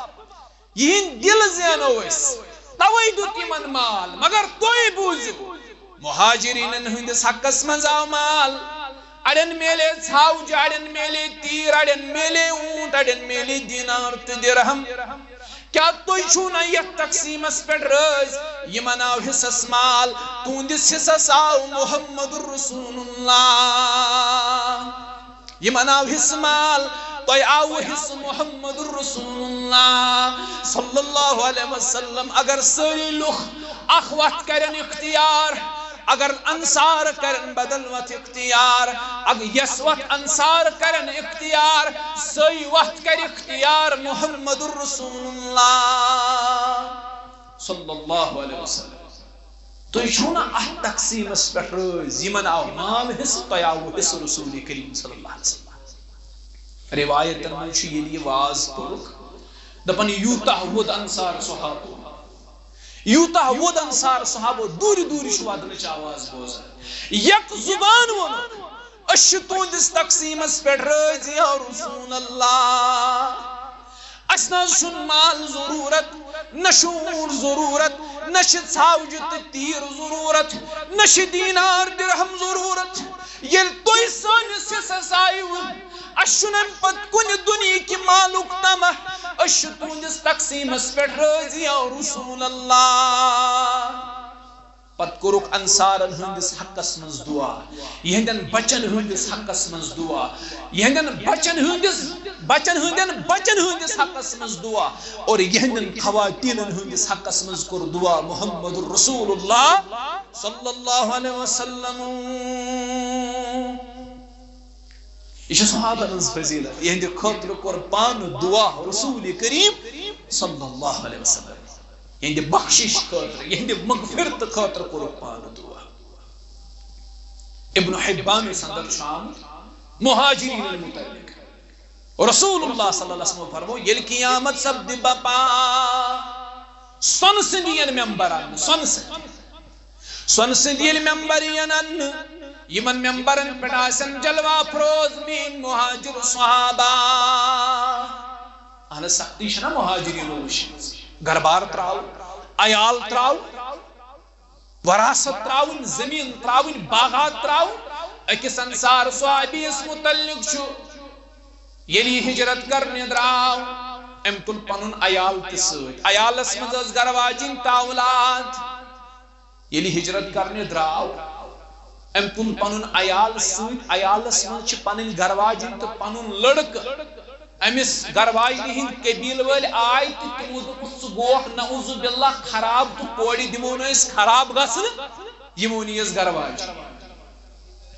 یِہنٛدۍ دِل زینو أسۍ، توے دیُت یِمن مال۔ مگر تُہۍ بوٗزِو، مہاجریٖنن ہٕنٛدِس حقس منٛز آو مال۔ اڑٮ۪ن میلے ژھاوجہِ، اڑٮ۪ن میلے تیٖر، اڑٮ۪ن میلے اوٗنٹ، اڑٮ۪ن میلے دینار تہٕ درہم۔ کیٛاہ تُہۍ چھِو نہ یتھ تقسیٖمس پٮ۪ٹھ رٲضۍ؟ یِمن آو حصس مال، تُہنٛدِس حصس آو محمد رسول اللہ۔ یِمن آو حصہٕ مال، تۄہہِ آوٕ حصہٕ محمد رسول اللہ صلی اللہ علیہ وسلم۔ اگر سٲری لُکھ اکھ وتھ کرن اختیار، اگر انصار کرن بدل وتھ اختیار، اگر یس وتھ انصار کرن اختیار، سۄے وتھ کرِ اختیار محمد رسول اللہ صلی اللہ علیہ وسلم۔ تُہۍ چھِو نہ اتھ تقسیٖمس پٮ۪ٹھ رٲضۍ؟ یِمن آو مال حصہٕ، تۄہہِ آوٕ حصہٕ رسول کریم صلی اللہ علیہ وسلم۔ روایتن منٛز چھُ، ییٚلہِ یہِ واز کوٚرُکھ، دپان، یوٗتاہ ووٚد انصار صحابہٕ، یوٗتاہ ووٚد انصار صحابہٕ، دوٗرِ دوٗرِ چھُ ودنٕچ آواز بوزان۔ یک زبان ووٚنُکھ، أسۍ چھِ تُہنٛدِس تقسیٖمس پٮ۪ٹھ رٲضۍ یا رسول اللہ۔ اسہِ نہ حظ چھُنہٕ مال ضروٗرت، نہ چھُ اوٗنٹ ضروٗرت، نہ چھِ ژھاوجہِ تہٕ تیٖر ضروٗرت، نہ چھِ دینار درہم ضروٗرت۔ ییٚلہِ تُہۍ سٲنِس حصس آیِوٕ، اسہِ چھُنہٕ امہِ پتہٕ کُنہِ دُنیہٕکہِ مالُک طمع۔ أسۍ چھِ تُہنٛدِس تقسیٖمس پٮ۪ٹھ رٲضۍ یا رسول اللہ۔ پتہٕ کوٚرُکھ انصارن ہٕنٛدِس حقس منٛز دُعا، یِہنٛدٮ۪ن بچن ہٕنٛدِس حقس منٛز دُعا، یِہنٛدٮ۪ن بچن ہٕنٛدِس، بچن ہٕنٛدٮ۪ن بچن ہٕنٛدِس حقس منٛز دُعا، اور یِہنٛدٮ۪ن خواتیٖنن ہٕنٛدِس حقس منٛز کوٚر دُعا محمد رسول اللہ صلی اللہ علیہ وسلم۔ یہِ چھِ صحابن ہٕنٛز فضیلت، یِہنٛدِ خٲطرٕ کوٚر پانہٕ دُعا رسول کریم صلی اللہ علیہ وسلم۔ یِہنٛدِ بخشش خٲطرٕ، یِہنٛدِ مغفرت خٲطرٕ کوٚرُکھ پانہٕ دُعا۔ ابن حبانس اندر چھُ آمُت مہاجرینن متعلق، رسول اللہ صلی اللہ علیہ وسلم فرمو، ییٚلہِ قیامت سپدِ بپا، سۄنہٕ سٕنٛدۍ یِن ممبر اننہٕ، سۄنہٕ سٕنٛدۍ، سۄنہٕ سٕنٛدۍ ییٚلہِ ممبر یِن اننہٕ، یِمن ممبرن پٮ۪ٹھ آسن جلوہ افروز میٲنۍ مہاجر صحابہ۔ اہن حظ، سختی چھنا مہاجرینو وٕچھمٕژ، گرٕ بار تراوُن، عیال تراوُن، وراثت تراوٕنۍ، زٔمیٖن تراوٕنۍ، باغات تراوُن۔ أکِس انصار صحابیس متعلق چھُ، ییٚلہِ یہِ ہجرت کرنہِ درٛاو، أمۍ تُل پنُن عیال تہِ سۭتۍ۔ عیالس منٛز ٲس گرٕ واجِنۍ تہٕ اولاد۔ ییٚلہِ ہجرت کرنہِ درٛاو، أمۍ تُل پنُن عیال سۭتۍ۔ عیالس منٛز چھِ پنٕنۍ گرٕ واجِنۍ تہٕ پنُن لڑکہٕ۔ أمِس گرٕ واجنہِ ہٕنٛدۍ قبیٖلہٕ وٲلۍ آے تہٕ تِمو دوٚپُس، "ژٕ گوکھ نعوذ باللہ خراب، تہٕ کورِ دِمو نہٕ أسۍ خراب گژھنہٕ"۔ یِمو نِیَس گرٕ واجہِ۔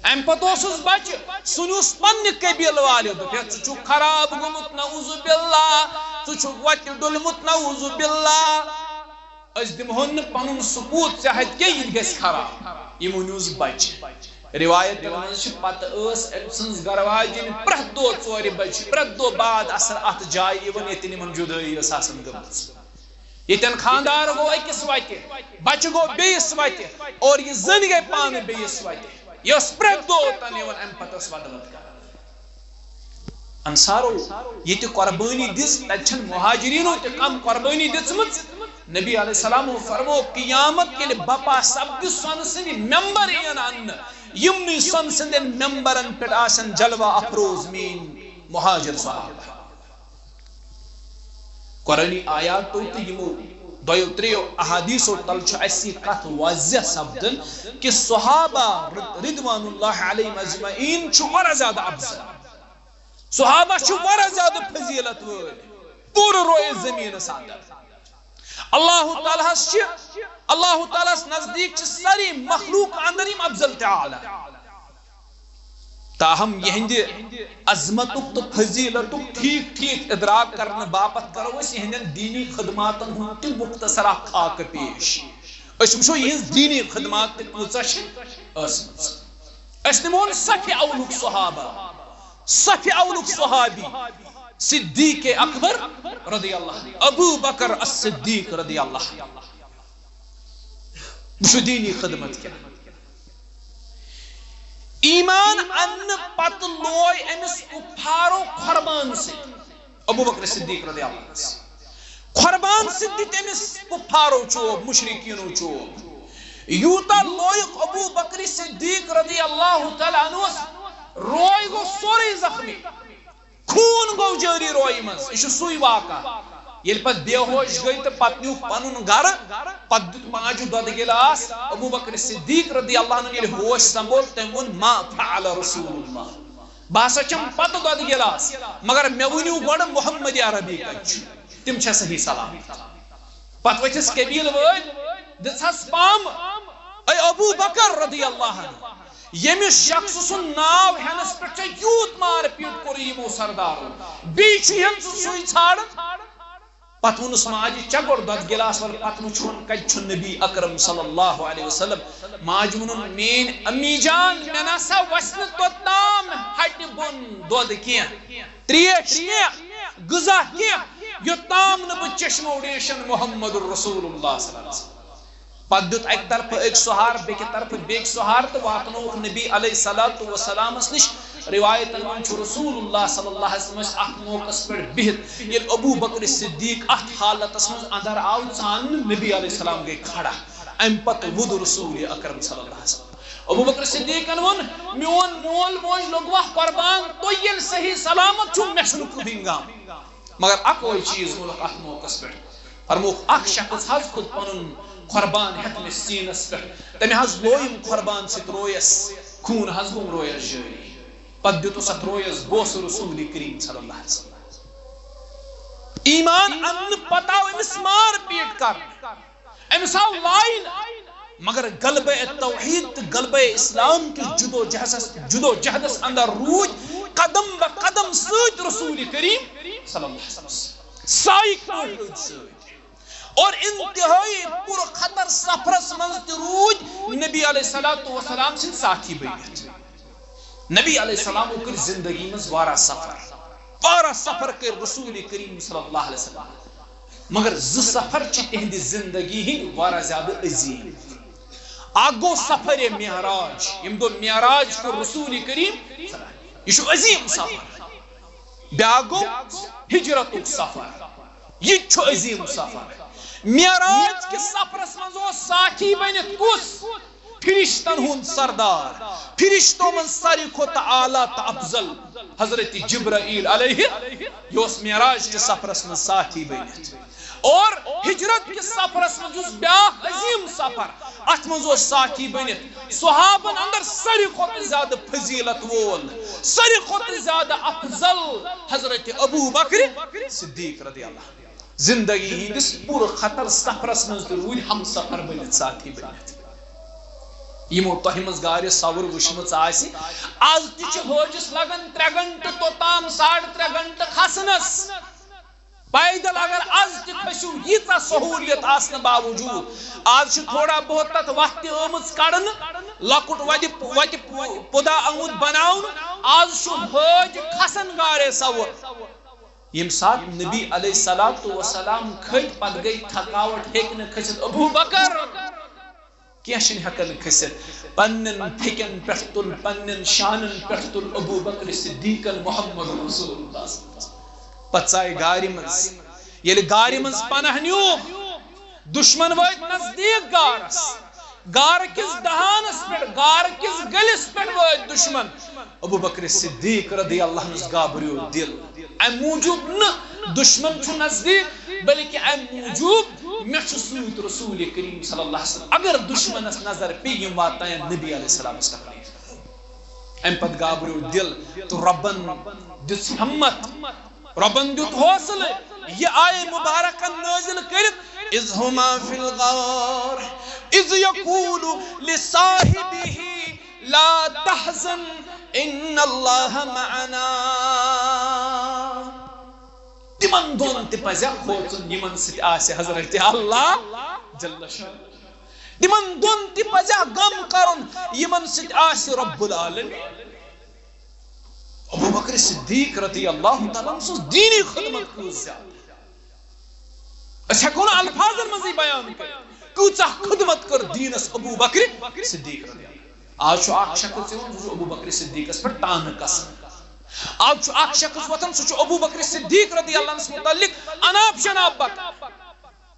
امہِ پتہٕ اوسُس بچہِ، سُہ نیوٗس پننہِ قبیٖلہٕ والیو، دوٚپُکھ، "ژٕ چھُکھ خراب گوٚمُت، نعوذ باللہ، ژٕ چھُکھ وتہِ ڈوٚلمُت، نعوذ باللہ۔ أسۍ دِمہون نہٕ پنُن سپوٗت ژےٚ اتھِ کینٛہہ، یہِ تہِ گژھِ خراب۔" یِمو نیوٗس بچہِ۔ روایتن منٛز چھِ، پتہٕ ٲس أمۍ سٕنٛز گرٕ واجِنۍ پرٛٮ۪تھ دۄہ ژورِ بجہِ، پرٛٮ۪تھ دۄہ بعد اثر اتھ جایہِ یِوان، ییٚتٮ۪ن یِمن جُدٲیی ٲس آسان گٔمٕژ۔ ییٚتٮ۪ن خانٛدار گوٚو أکِس وتہِ، بچہِ گوٚو بیٚیِس وتہِ، اور یہِ زٔنۍ گٔے پانہٕ بیٚیِس وتہِ۔ یہِ ٲس پرٛٮ۪تھ دۄہ اوٚتن یِوان، امہِ پتہٕ ٲس ودٕ ودٕ کران۔ انصارو ییٚتہِ قۄربٲنی دِژ، تتہِ چھنہٕ مہاجرینو تہِ کم قۄربٲنی دِژمٕژ۔ نبی علیہ السلامو فرمو، قیامت ییٚلہِ بپا سپدِ، سۄنہٕ سٕنٛدۍ ممبر یِن اننہٕ، یِمنٕے سۄنہٕ سٕنٛدٮ۪ن ممبرن پٮ۪ٹھ آسن جلوہ افروز میٲنۍ مہاجر صحابہ۔ قرآنی آیاتو تہٕ یِمو دۄیو ترٛیٚیو احادیثو تل چھُ اَسہِ یہِ کتھ واضح سپدان کہِ صحابہ رضوان اللہ علیہم اجمعین چھُ واریاہ زیادٕ افضل۔ صحابہ چھِ واریاہ زیادٕ فضیلت وٲلۍ پوٗرٕ روئے زمینس اندر۔ اللہ تعالیٰ ہس چھِ، اللہ تعالیٰ ہس نزدیٖک چھِ سٲری مخلوق اندر یِم افضل تہٕ اعلیٰ۔ تاہم یہندِ عظمتُک تہٕ فضیلتُک ٹھیک ٹھیک ادراک کرنہٕ باپتھ کرو أسۍ یہندٮ۪ن دینی خدماتن ہُنٛد تہِ مختصر اکھ خاکہٕ پیش۔ أسۍ وٕچھو یہنٛز دینی خدمات تہِ کۭژاہ چھِ ٲسمٕژ۔ أسۍ نِمون صفِ اولُک صحابہ، صفِ اولُک صحابی صدیق اکبر رضی اللہ عنہ، ابو بکر الصدیق رضی اللہ عنہ۔ وٕچھو دینی خدمت کیٛاہ۔ ایمان اننہٕ پتہٕ لوے أمِس کفارو قربان سۭتۍ، ابو بکر صدیق رضی اللہ عنہ۔ قربان سۭتۍ دِتۍ أمِس کفارو چوب، مشرکینو چوب۔ یوٗتاہ لویُک ابو بکر صدیق رضی اللہ تعالیٰ عنہس، روے گوٚو سورُے زخمی۔ خوٗن گوٚو جٲری رویہِ منٛز۔ یہِ چھُ سُے واقعہ۔ ییٚلہِ پتہٕ بے ہوش گٔے تہٕ پتہٕ نیوٗکھ پنُن گرٕ، پتہٕ دیُت ماجہِ دۄدٕ گِلاس۔ ابو بکر صدیق رضی اللہ عنہ ییٚلہِ ہوش سنبھول، تٔمۍ ووٚن، "ما فعل رسول اللہ؟" بہٕ ہسا چٮ۪مہٕ پتہٕ دۄدٕ گِلاس، مگر مےٚ ؤنِو گۄڈٕ محمد عربی کتہِ چھُ؟ تِم چھا صحیح سلامت؟ پتہٕ ؤتھِس قبیٖلہٕ وٲلۍ، دِژہَس پامہٕ۔ اے ابو بکر رضی اللہ عنہ، ییٚمِس شخص سُنٛد ناو ہٮ۪نس پٮ۪ٹھ ژےٚ یوٗت مار پیٖٹ کوٚرُے یِمو سردارو، بیٚیہِ چھُ ہٮ۪ن ژٕ سُے ژھانٛڈان۔ پتہٕ ووٚنُس ماجہِ، "چےٚ گۄڈٕ دۄدٕ گِلاس وَل، پتہٕ وٕچھون کَتہِ چھُ نبی اکرم صلی اللہ علیہ وسلم۔" ماجہِ ووٚنُن، "میٛٲنۍ امی جان، مےٚ نہ سا وَسہِ نہٕ توٚتام ہَٹہِ بۄن دۄد کینٛہہ، ترٛیش کینٛہہ، غذا کینٛہہ، یوٚتام نہٕ بہٕ چشمو ریشن محمد رسول اللہ صلی اللہ علیہ وسلم۔" پتہٕ دیُت اکہِ طرفہٕ أکۍ سُہار، بیٚکہِ طرفہٕ بیٚکہِ سُہار تہٕ واتنووُکھ نبی علیہ الصلوۃ والسلامس نِش۔ روایتن منٛز چھُ رسول اللہ صلی اللہ علیہ وسلم ٲسۍ اتھ موقعس پٮ۪ٹھ بِہِتھ، ییٚلہِ ابو بکر صدیق اتھ حالتس منٛز اندر آو ژاننہٕ، نبی علیہ السلام گٔے کھڑا۔ امہِ پتہٕ ووٚد رسول اکرم صلی اللہ علیہ وسلم۔ ابو بکر صدیقن ووٚن، "میون مول موج لوٚگوا قربان؟ تُہۍ ییٚلہِ صحیح سلامت چھِو، مےٚ چھُنہٕ کٕہٕنۍ غم۔" مگر اکوے چیز ووٚنُکھ اتھ موقعس پٮ۪ٹھ۔ فرمووُکھ، اکھ شخص حظ کھوٚت پنُن قربان ہٮ۪تھ مےٚ سیٖنس پٮ۪ٹھ۔ تٔمۍ حظ لویُم قربان سۭتۍ رویس، خوٗن حظ گوٚم رویس جٲری۔ پتہٕ دیُتُس اتھ رویس بوسہٕ رسول کریم صلی اللہ علیہ وسلم۔ ایمان اننہٕ پتہٕ آو أمِس مار پیٖٹ کرنہٕ، أمِس آو لاینہٕ، مگر غلبہ توحید تہٕ غلبہ اسلام کِس جدوجہدس، جدوجہدس اندر روٗدۍ قدم بہ قدم سۭتۍ رسول کریم صلی اللہ علیہ وسلم، سایِک پٲٹھۍ روٗدۍ سۭتۍ۔ اور انتہائی پُر خطر سفرس منٛز تہِ روٗدۍ نبی علیہ الصلوۃ والسلام سٕنٛدۍ ساتھی بٔنِتھ۔ نبی علیہ السلامو کٔر زندگی منٛز واریاہ سفر، واریاہ سفر کٔر رسول کریم صلی اللہ علیہ وسلم، مگر زٕ سفر چھِ تِہنٛدِ زندگی ہٕنٛدۍ واریاہ زیادٕ عظیٖم۔ اکھ گوٚو سفر معراج، ییٚمہِ دۄہ معراج کوٚر رسول کریم، یہِ چھُ عظیٖم سفر۔ بیٛاکھ گوٚو ہجرتُک سفر، یہِ تہِ چھُ عظیٖم سفر۔ معراج کِس سفرس منٛز اوس ساتھی بٔنِتھ کُس؟ فرشتن ہُنٛد سردار، فرشتو منٛز ساروی کھۄتہٕ اعلیٰ تہٕ افضل حضرت جبرائیل علیہ، یہِ اوس معراج کِس سفرس منٛز ساتھی بٔنِتھ۔ اور ہجرت کِس سفرس منٛز یُس بیٛاکھ عظیٖم سفر، اتھ منٛز اوس ساتھی بٔنِتھ صحابن اندر ساروی کھۄتہٕ زیادٕ فضیلت وول، ساروی کھۄتہٕ زیادٕ افضل حضرت ابو بکر صدیق رضی اللہ عنہ۔ زندگی ہٕنٛدِس پوٗرٕ خطر سفرس منٛز تہِ روٗدۍ ہم سفر بٔنِتھ، ساتھی بٔنِتھ۔ یِمو تۄہہِ منٛز گارِ ثور وٕچھمٕژ آسہِ، از تہِ چھِ حٲجِس لگان ترٛےٚ گھنٹہٕ توٚتام، ساڑٕ ترٛےٚ گھنٹہٕ کھسنس۔ پیدل اگر از تہِ کھٔسِو، ییٖژاہ سہوٗلیت آسنہٕ باوجوٗد، از چھِ تھوڑا بہت تتھ وتھ تہِ آمٕژ کڑنہٕ، لۄکُٹ وتہِ، وتہِ پُدا آمُت بناونہٕ۔ از چھُ حٲج کھسان گارِ ثور۔ ییٚمہِ ساتہٕ نبی علیہ الصلوۃ والسلام کھٔتۍ، پتہٕ گٔے تھکاوٹ، ہیٚکۍ نہٕ کھٔسِتھ۔ ابو بکر کینٛہہ چھِنہٕ ہٮ۪کان کھٔسِتھ۔ پننٮ۪ن پھیٚکٮ۪ن پٮ۪ٹھ تُل، پننٮ۪ن شانن پٮ۪ٹھ تُل ابو بکر صدیقن محمد رسول اللہ۔ پتہٕ ژایہِ گارِ منٛز۔ ییٚلہِ گارِ منٛز پناہ نیوٗکھ، دُشمن وٲتۍ نزدیٖک گارس۔ گارٕ کِس دہانس پٮ۪ٹھ، گارٕ کِس گٔلِس پٮ۪ٹھ وٲتۍ دُشمن۔ ابو بکر صدیق رضی اللہ عنہس گابریو دل۔ امہِ موٗجوٗب نہٕ دُشمن چھُ نزدیٖک، بلکہِ امہِ موٗجوٗب مےٚ چھُ سۭتۍ رسول کریم صلی اللہ علیہ وسلم۔ اگر دُشمنس نظر پیٚیہِ، یِم واتناون نبی علیہ السلامس تکلیف۔ امہِ پتہٕ گابریو دل تہٕ رۄبن دِژ ہمت۔ رۄبن دیُت حوصلہٕ، یہِ آیہِ مبارکن نٲزِل کٔرِتھ، "اذ ہما فی الغار اذ یقول لصاحبہ لا تحزن ان اللہ معنا۔ تِمن دۄن تہِ پزِ کھوژُن، یِمن سۭتۍ آسہِ حضرت اللہ جل شانہ۔ تِمن دۄن تہِ پزِ غم کرُن، یِمن سۭتۍ آسہِ رب العالمین۔ ابو بکر صدیق رضی اللہ تعالیٰ عنہ سٕنٛز دینی خدمت کۭژ زیادٕ۔ أسۍ ہٮ۪کو نہٕ الفاظن منٛزٕے بیان کٔرِتھ، کۭژاہ خدمت کٔر دیٖنس ابو بکر صدیق رضی اللہ۔ آز چھُ اکھ شخص یِوان، سُہ چھُ ابو بکر صدیقس پٮ۪ٹھ طعنہٕ کسان۔ آز چھُ اکھ شخص وۄتھان، سُہ چھُ ابو بکر صدیق رضی اللہ عنہس متعلق اناپ شناپ بکان۔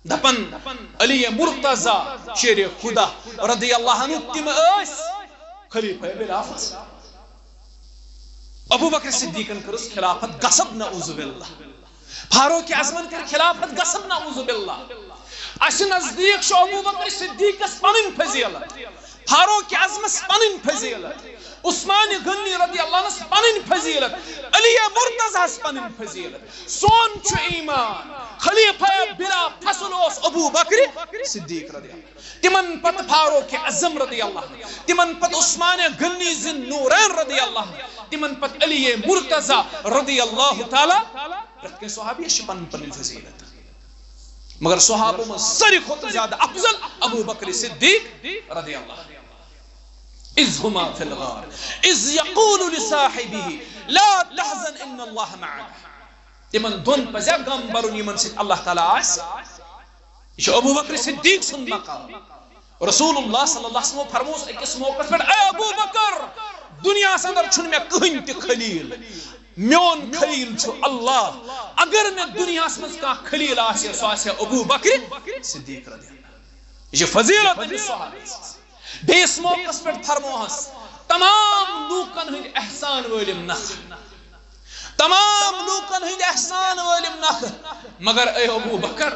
دپان، علی مرتضی شیر خدا رضی اللہ عنہ، تِم ٲسۍ خلیفہ بلا فصل۔ ابو بکر صدیقن کٔرٕس خلافت غصب، نعوذ باللہ۔ فاروق اعظمن کٔر خلافت غصب، نعوذ باللہ۔ اسہِ نزدیک چھُ ابو بکر صدیقس پنٕنۍ فضیلت، فاروق اعظمس پنٕنۍ فضیلت، عثمان غنی رضی اللہ عنہس پنٕنۍ فضیلت، علی مرتضیٰ ہس پنٕنۍ فضیلت۔ سون چھُ ایمان، خلیفہ بلا فصل اوس ابو بکر صدیق رضی اللہ۔ تِمن پتہٕ فاروق اعظم رضی اللہ عنہ، تِمن پتہٕ عثمان غنی ذی النورین رضی اللہ عنہ، تِمن پتہٕ علی مرتضیٰ رضی اللہ تعالیٰ۔ پرٛٮ۪تھ کٲنٛسہِ صحابیس چھِ پنٕنۍ پنٕنۍ فضیلت، مگر صحابو منٛز ساروی کھۄتہٕ زیادٕ افضل ابو بکر صدیق رضی اللہ عنہ۔ اذ ہما فی الغار اذ یقول لصاحبہ لا تحزن ان اللہ معنا۔ تِمن دۄن پزِ غم برُن، یِمن سۭتۍ اللہ تعالیٰ آسہِ۔ یہِ چھُ ابو بکر صدیق سُنٛد مقام۔ رسول اللہ صلی اللہ علیہ وسلم فرموس أکِس موقعس پٮ۪ٹھ، اے ابو بکر، دُنیاہس اندر چھُنہٕ مےٚ کٕہٕنۍ تہِ خلیل، میون خلیل چھُ اللہ۔ اگر مےٚ دُنیاہس منٛز کانٛہہ خلیل آسہِ، سُہ آسہِ ابو بکر صدیق رضی اللہ عنہ۔ یہِ چھِ فضیلت أمِس صحابی سٕنٛز۔ بیٚیِس موقعس پٮ۪ٹھ فرموہس، تمام لوٗکن ہٕنٛدۍ احسان وٲلِم نکھٕ، تمام لوٗکن ہٕنٛدۍ احسان وٲلِم نکھٕ، مگر اے ابو بکر،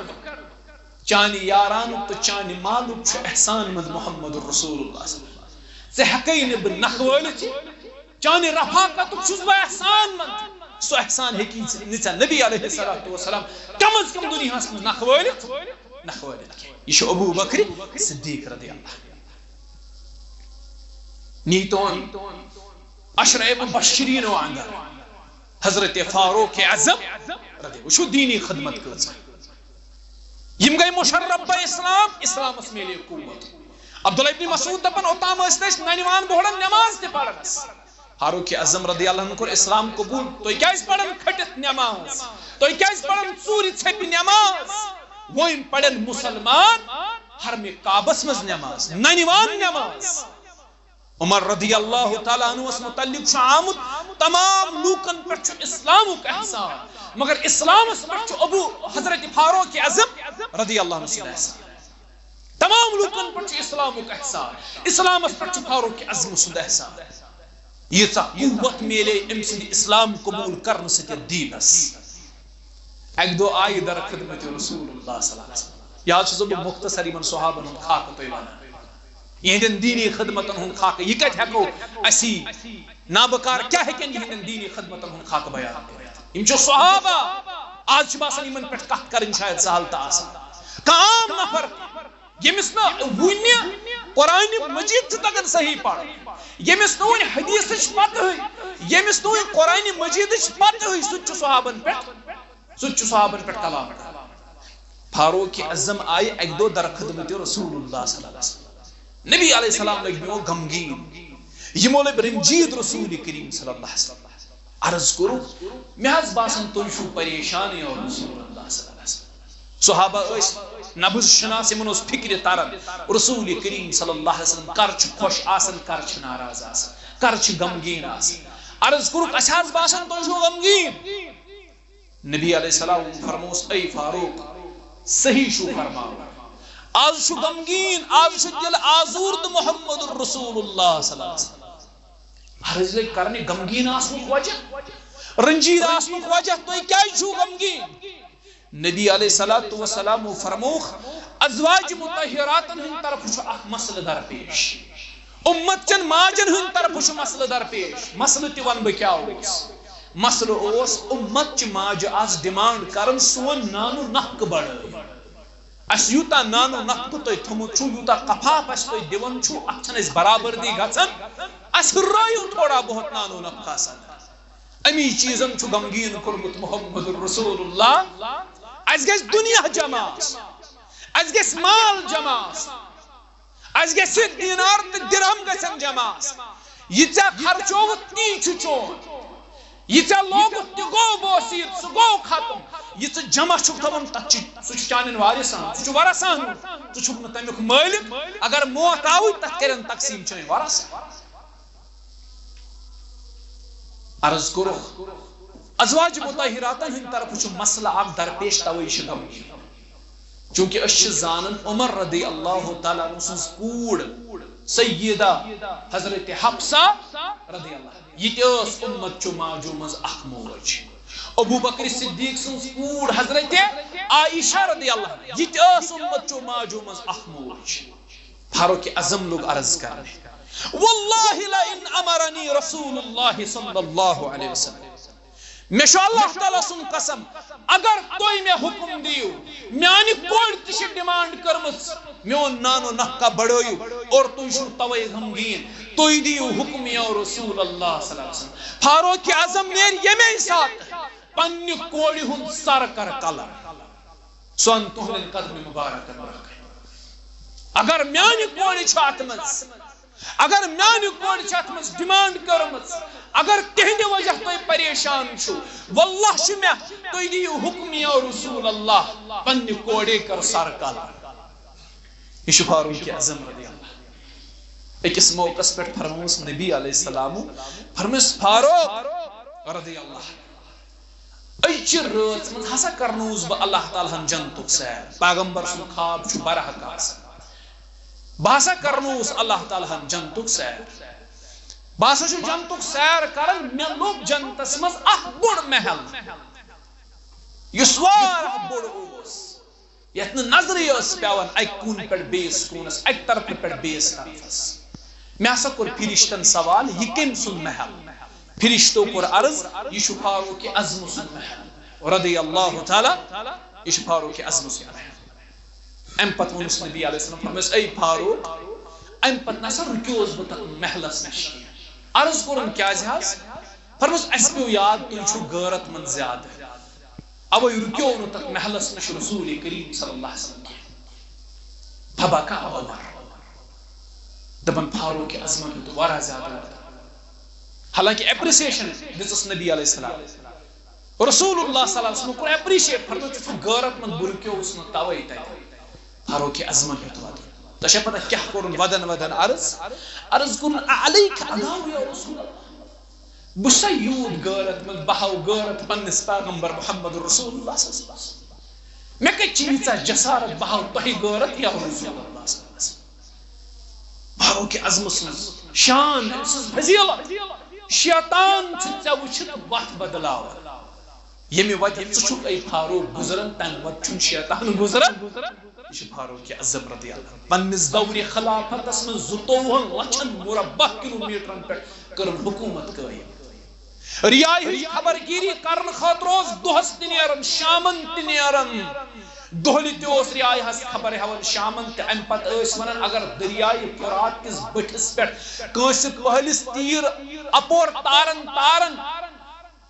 چانہِ یارانُک تہٕ چانہِ مالُک چھُ احسان مند محمد رسول اللہ صلی اللہ علیہ وسلم۔ ژےٚ ہٮ۪کَے نہٕ بہٕ نکھٕ وٲلِتھ۔ چانہِ رفاقتُک چھُس بہٕ احسان مند۔ سُہ احسان ہیٚکی نہٕ ژےٚ نبی علیہ الصلوۃ والسلام کم از کم دُنیاہَس منٛز نکھٕ وٲلِتھ، نکھٕ وٲلِتھ کینٛہہ۔ یہِ چھُ ابو بکر صدیق رضی اللہ عنہ۔ نیٖتون عشرہ مبشرینو اندر حضرت فاروق اعظم رضی اللہ، وٕچھِو دیٖنی خدمت کۭژاہ۔ یِم گٔے مشرف بہ اسلام، اسلامس میلے قوت۔ عبداللہ ابن مسعود دپان، اوٚتام ٲسۍ نہٕ أسۍ ننہِ وان بوہڑن نماز تہِ پران۔ فاروق اعظم رضی اللہ عنہ کوٚر اسلام قبول۔ تُہۍ کیازِ پران کھٔٹِتھ نماز؟ تُہۍ کیازِ پران ژوٗرِ ژھیٚپہِ نماز؟ وۄنۍ پرن مسلمان حرمِ کعبس منٛز نماز، ننہِ وان نماز۔ عمر رضی اللہ تعالیٰ عنہس متعلق چھُ آمُت، تمام لوٗکن پٮ۪ٹھ چھُ اسلامُک احسان، مگر اسلامس پٮ۪ٹھ چھُ ابو حضرت فاروق اعظم رضی اللہ عنہ سُنٛد احسان۔ تمام لوٗکن پٮ۪ٹھ چھُ اسلامُک احسان، اسلامس پٮ۪ٹھ چھُ فاروق اعظم سُنٛد احسان۔ ییٖژاہ قوت میلے أمۍ سٕنٛدِ اسلام قبول کرنہٕ سۭتۍ یتھ دیٖنس۔ اکہِ دۄہ آیہِ در خدمت رسول اللہ صلی اللہ علیہ وسلم۔ یہِ حظ چھُس بہٕ مختصر یِمن صحابن ہُنٛد خاکہٕ تۄہہِ ونان، یِہنٛدٮ۪ن دیٖنی خدمتن ہُنٛد خاکہٕ۔ یہِ کتہِ ہٮ۪کو أسی نابکار کیٛاہ ہیٚکن یِہنٛدٮ۪ن دیٖنی خدمتن ہُنٛد خاکہٕ بیان کٔرِتھ؟ یِم چھِ صحابہ۔ آز چھِ باسان یِمن پٮ۪ٹھ کتھ کرٕنۍ شاید سہل تہٕ آسان۔ کانٛہہ عام نفر ییٚمِس نہٕ وُنہِ قرآنِ مجیٖد چھُ تگان صحیح پرُن، ییٚمِس نہٕ وُنہِ حدیثٕچ پتہٕے، ییٚمِس نہٕ وُنہِ قرآنِ مجیٖدٕچ پتہٕے، سُہ تہِ چھُ صحابن پٮ۪ٹھ، سُہ تہِ چھُ صحابن پٮ۪ٹھ کلام کران۔ فاروق اعظم آیہِ اکہِ دۄہ در خدمت رسول اللہ صلی اللہ علیہ وسلم۔ نبی علیہ السلام لٔگۍ یِمو غمگیٖن، یِمو لٔبۍ رنجید رسول کریم صلی اللہ علیہ وسلم۔ عرض کوٚرُکھ، مےٚ حظ باسان تُہۍ چھِو پریشان یا رسول اللہ صلی اللہ علیہ وسلم۔ صحابہ ٲسۍ نبض شناس، یِمن اوس فکرِ تران رسول کریم صلی اللہ علیہ وسلم کر چھُ خۄش آسان، کر چھُ ناراض آسان، کر چھُ غمگیٖن آسان۔ عرض کوٚرُکھ، اسہِ حظ باسان تُہۍ چھِو غمگیٖن۔ نبی علیہ السلام فرموس، اے فاروق، صحیح چھُو فرماوان۔ آز چھُ غمگیٖن، آز چھُ دل آزوردٕ محمد رسول اللہ صلی اللہ علیہ وسلم۔ عرض لٔگۍ کرنہِ، غمگیٖن آسنُک وجہ، رنجیٖد آسنُک وجہ، تُہۍ کیازِ چھِو غمگیٖن؟ نبی علیہ الصلوۃ والسلام فرمووُکھ، ازواج مطہراتن ہٕنٛدِ طرفہٕ چھُ اکھ مسلہٕ درپیش، اُمت چٮ۪ن ماجن ہٕنٛدِ طرفہٕ چھُ مسلہٕ درپیش۔ مسلہٕ تہِ ونہٕ بہٕ کیٛاہ اوس۔ مسلہٕ اوس، اُمت چہِ ماجہِ آسہٕ ڈیمانڈ کران، سون نانو نفقہٕ بڑٲیِو۔ اسہِ یوٗتاہ نانو نفقہٕ تۄہہِ تھوٚمُت چھُو، یوٗتاہ قفاف اسہِ تُہۍ دِوان چھُو، اتھ چھنہٕ اسہِ برابردی گژھان۔ اسہِ ہُررٲیِو تھوڑا بہت نانو نفقہ سان۔ امی چیزن چھُ غمگیٖن کوٚرمُت محمد رسول اللہ۔ اسہِ گژھِ دُنیا جمع آسُن، اسہِ گژھِ مال جمع آسُن، اسہِ گژھِ دینار تہٕ درہم گژھن جمع آسٕنۍ۔ یہِ ژےٚ خرچووُتھ، تی چھُ چون۔ یہِ ژےٚ لوگُتھ، تہِ گوٚو بوسیٖد، سُہ گوٚو ختم۔ یہِ ژٕ جمع چھُکھ تھاوان، تَتھ چھُ، سُہ چھُ چانٮ۪ن وارثن، سُہ چھُ ورثن۔ ژٕ چھُکھ نہٕ تَمیُک مٲلِک۔ اگر موت آوُے، تَتھ کَرن تقسیٖم چٲنۍ ورثہٕ۔ عرض کوٚرُکھ، ازواج مطہراتن ہٕنٛدِ طرفہٕ چھُ مسئلہٕ اکھ درپیش، توے چھِ غمگیٖن۔ چونکہ أسۍ چھِ زانان عمر رضی اللہ تعالیٰ عنہ سٕنٛز کوٗر سیدہ حضرت حفصہ رضی اللہ، یہِ تہِ ٲس امت چو ماجو منٛز اکھ موج۔ ابو بکر صدیق سٕنٛز کوٗر حضرت عائشہ رضی اللہ عنہا، یہِ تہِ ٲس امت چو ماجو منٛز اکھ موج۔ فاروق اعظم لوٚگ عرض کرنہِ، واللہ لئن امرنی رسول اللہ صلی اللہ علیہ وسلم، مےٚ چھُ اللہ تعالیٰ سُنٛد قسم، اگر تُہۍ مےٚ حُکم دِیِو، میانہِ کورِ تہِ چھِ ڈیمانڈ کٔرمٕژ، میون نانو نفقہ بڑٲیِو، اور تُہۍ چھِو توے غمگیٖن، تُہۍ دِیِو حُکم یا رسول اللہ صلی اللہ علیہ وسلم۔ فاروق اعظم نیرِ ییٚمے ساتہٕ پننہِ کورِ ہُنٛد سر کر قلم، سُہ اَن تُہنٛدٮ۪ن قدمِ مبارکن برونٛہہ کنہِ۔ اگر میانہِ کورِ چھُ اتھ منٛز، اگر میانہِ کورِ چھِ اتھ منٛز ڈیمانڈ کٔرمٕژ، اگر تِہنٛدِ وجہ تُہۍ پریشان چھِو، واللہ چھُ مےٚ، تُہۍ دِیِو حُکم یا رسول اللہ، پننہِ کورِ کر سر قلم۔ یہِ چھُ فاروق اعظم رضی اللہ۔ أکِس موقعس پٮ۪ٹھ فرمووُس نبی علیہ السلام، فرمووُس، فاروق رضی اللہ، أزچہِ رٲژ منٛز ہسا کرنووُس بہٕ اللہ تعالیٰ ہن جنتُک سیر۔ پیغمبر سُنٛد خواب چھُ برحق آسان۔ بہٕ ہسا کرنووُس اللہ تعالیٰ ہن جنتُک سیر۔ بہٕ ہسا چھُس جنتُک سیر کران، مےٚ لوٚب جنتس منٛز اکھ بوٚڑ محل، یُس واریاہ بوٚڑ اوس، یتھ نہٕ نظرٕے ٲس پٮ۪وان اکہِ کوٗنہٕ پٮ۪ٹھ بیٚیِس کوٗنس، اکہِ طرفہٕ پٮ۪ٹھ بیٚیِس طرفس۔ مےٚ ہسا کوٚر فرشتن سوال، یہِ کٔمۍ سُنٛد محل؟ فرشتو کوٚر عرض، یہِ چھُ فاروق اعظم سُنٛد محل رضی اللہ تعالیٰ، یہِ چھُ فاروق اعظم سُنٛد محل۔ امہِ پتہٕ ووٚنُس نبی علیہ السلام، فرمٲیس، اے فاروق، امہِ پتہٕ نسا رُکیوس بہٕ تتھ محلس نِش کینٛہہ۔ عرض کوٚرُن، کیازِ حظ؟ فرمٲیس، اسہِ پیوٚو یاد، تُہۍ چھِو غٲرت مند زیادٕ، اوے رُکیو نہٕ تتھ محلس نِش رسول کریم صلی اللہ علیہ وسلم کینٛہہ۔ فبکا عمر۔ دپان، فاروق اعظمن ہیوٚت واریاہ زیادٕ وۄدُن۔ حالانکہ اپریسیشن دِژٕس نبی علیہ السلام۔ رسول اللہ صلی اللہ علیہ وسلم کوٚر اپریشیٹ، فرموو، ژٕ چھُکھ غٲرت مند، بہٕ رُکیوس نہٕ توے تتہِ۔ فاروق اعظمن ہیوٚت وۄدُن۔ تۄہہِ چھا پتہ کیٛاہ کوٚرُن وۄدن وۄدن عرض؟ عرض کوٚرُن، علیک انار یا رسول اللہ، بہٕ چھُسا یوٗت غٲرت مند، بہٕ ہاوٕ غٲرت پننِس پیغمبر محمد رسول اللہ صلی اللہ علیہ وسلم؟ مےٚ کتہِ چھِ ییٖژاہ جسارت، بہٕ ہاوٕ تۄہہِ غٲرت یا رسول اللہ صلی اللہ علیہ وسلم؟ فاروق اعظم سٕنٛز شان، أمۍ سٕنٛز فضیلت، شیطان چھُ ژےٚ وٕچھِتھ وتھ بدلاوان۔ ییٚمہِ وتہِ ژٕ چھُکھ، اے فاروق، گُزران، تمہِ وتہِ چھُنہٕ شیطان گُزران۔ یہِ چھُ فاروق اعظم رضی اللہ عنہ۔ پننِس دورِ خلافتس منٛز زٕتووُہن لچھن مربع کلومیٹرن پٮ۪ٹھ کٔرٕن حکوٗمت قٲیِم۔ رعایہِ ہٕنٛز خبرگیری کرنہٕ خٲطرٕ اوس دۄہس تہِ نیران، شامن تہِ نیران۔ دۄہلہِ تہِ اوس رعایہِ ہٕنٛز خبر ہٮ۪وان، شامن تہِ۔ امہِ پتہٕ ٲسۍ ونان، اگر دٔریایہِ فرات کِس بٔٹھِس پٮ۪ٹھ کٲنٛسہِ پٔہلِس تیٖر اپور تاران تاران،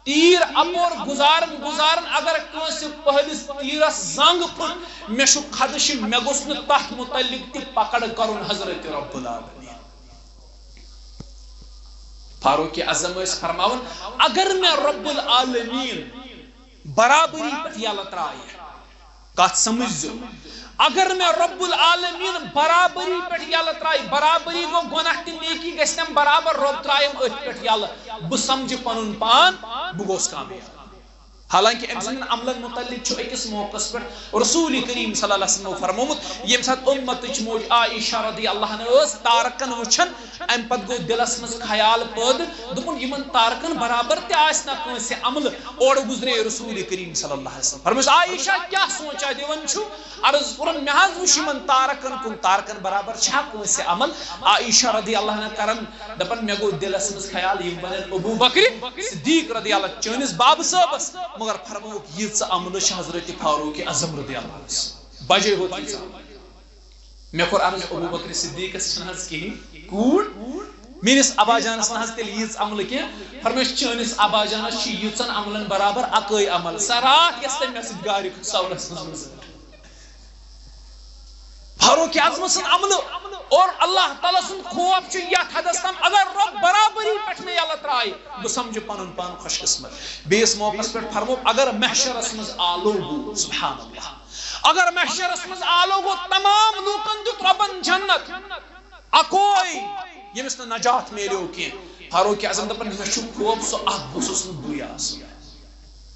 تیٖر اپور گُزاران گُزاران اگر کٲنٛسہِ پٔہلِس تیٖرس زنٛگ پھُٹ، مےٚ چھُ خدشہِ، مےٚ گوٚژھ نہٕ تتھ متعلق تہِ پکڑ کرُن حضرت رب العالمین۔ فاروق اعظم ٲسۍ فرماوان، اگر مےٚ رب العالمین برابری پٮ۪ٹھ یلہٕ ترایہِ، کتھ سمجھزیو، اگر مےٚ رب العالمین برابری پٮ۪ٹھ یلہٕ ترایہِ، برابری گوٚو گۄناہ تہٕ نیکی گژھِ نم برابر، رب ترایم أتھۍ پٮ۪ٹھ یلہٕ، بہٕ سمجھٕ پنُن پان، بہٕ گوس کامیاب۔ حالانکہ أمۍ سٕنٛدٮ۪ن عملن متعلق چھُ أکِس موقعس پٮ۪ٹھ رسول کریم صلی اللہ علیہ وسلمو فرمومُت، ییٚمہِ ساتہٕ اُمتٕچ موج عائشہ رضی اللہ عنہا ٲس تارکن وٕچھان، امہِ پتہٕ گوٚو دِلس منٛز خیال پٲدٕ، دوٚپُن، یِمن تارکن برابر تہِ آسہِ نہ کٲنٛسہِ عملہٕ، اورٕ گُزرے رسول کریم صلی اللہ علیہ وسلم۔ فرمٲیِس، عائشہ، کیٛاہ سونٛچا دِوان چھُو؟ عرض کوٚرُن، مےٚ حظ وُچھ یِمن تارکن کُن، تارکن برابر چھا کٲنٛسہِ عمل؟ عائشہ رضی اللہ عنہا کرن، دپان، مےٚ گوٚو دِلس منٛز خیال، یِم بنن ابو بکر صدیق رضی اللہ چٲنِس بابہٕ صٲبس، مگر فرمووُکھ، ییٖژٕ عملہٕ چھِ حضرت فاروق اعظم رضی اللہ عنہس۔ بجے ہوت ییٖژٕ عملہٕ۔ مےٚ کوٚر عرض، ابو بکر صدیقس چھنہٕ حظ کِہیٖنۍ کوٗر؟ میٲنِس ابا جانس نہ حظ تیٚلہِ ییٖژ عملہٕ کینٛہہ۔ فرمٲیِس، چٲنِس ابا جانس چھِ ییٖژن عملن برابر اکٲے عمل، سۄ راتھ یۄس تٔمۍ مےٚ سۭتۍ گارِ سورس منٛز گُزٲر۔ فاروق اعظم سٕنٛز عملہٕ اور اللہ تعالیٰ سُنٛد خوف چھُ یتھ حدس تام، اگر رۄب برابری پٮ۪ٹھ مےٚ یلہٕ ترایہِ، بہٕ سمجھٕ پنُن پان خوش قسمت۔ بیٚیِس موقعس پٮ۪ٹھ فرموو، اگر محشرس منٛز آلو گوٚو، سبحان اللہ، اگر محشرس منٛز آلو گوٚو، تمام لوٗکن دیُت رۄبن جنت، اکوے ییٚمِس نہٕ نجات میلیو کینٛہہ۔ فاروق اعظم دپان، مےٚ چھُ خوف، سُہ اکھ گوٚژھُس نہٕ بٕے آسُن،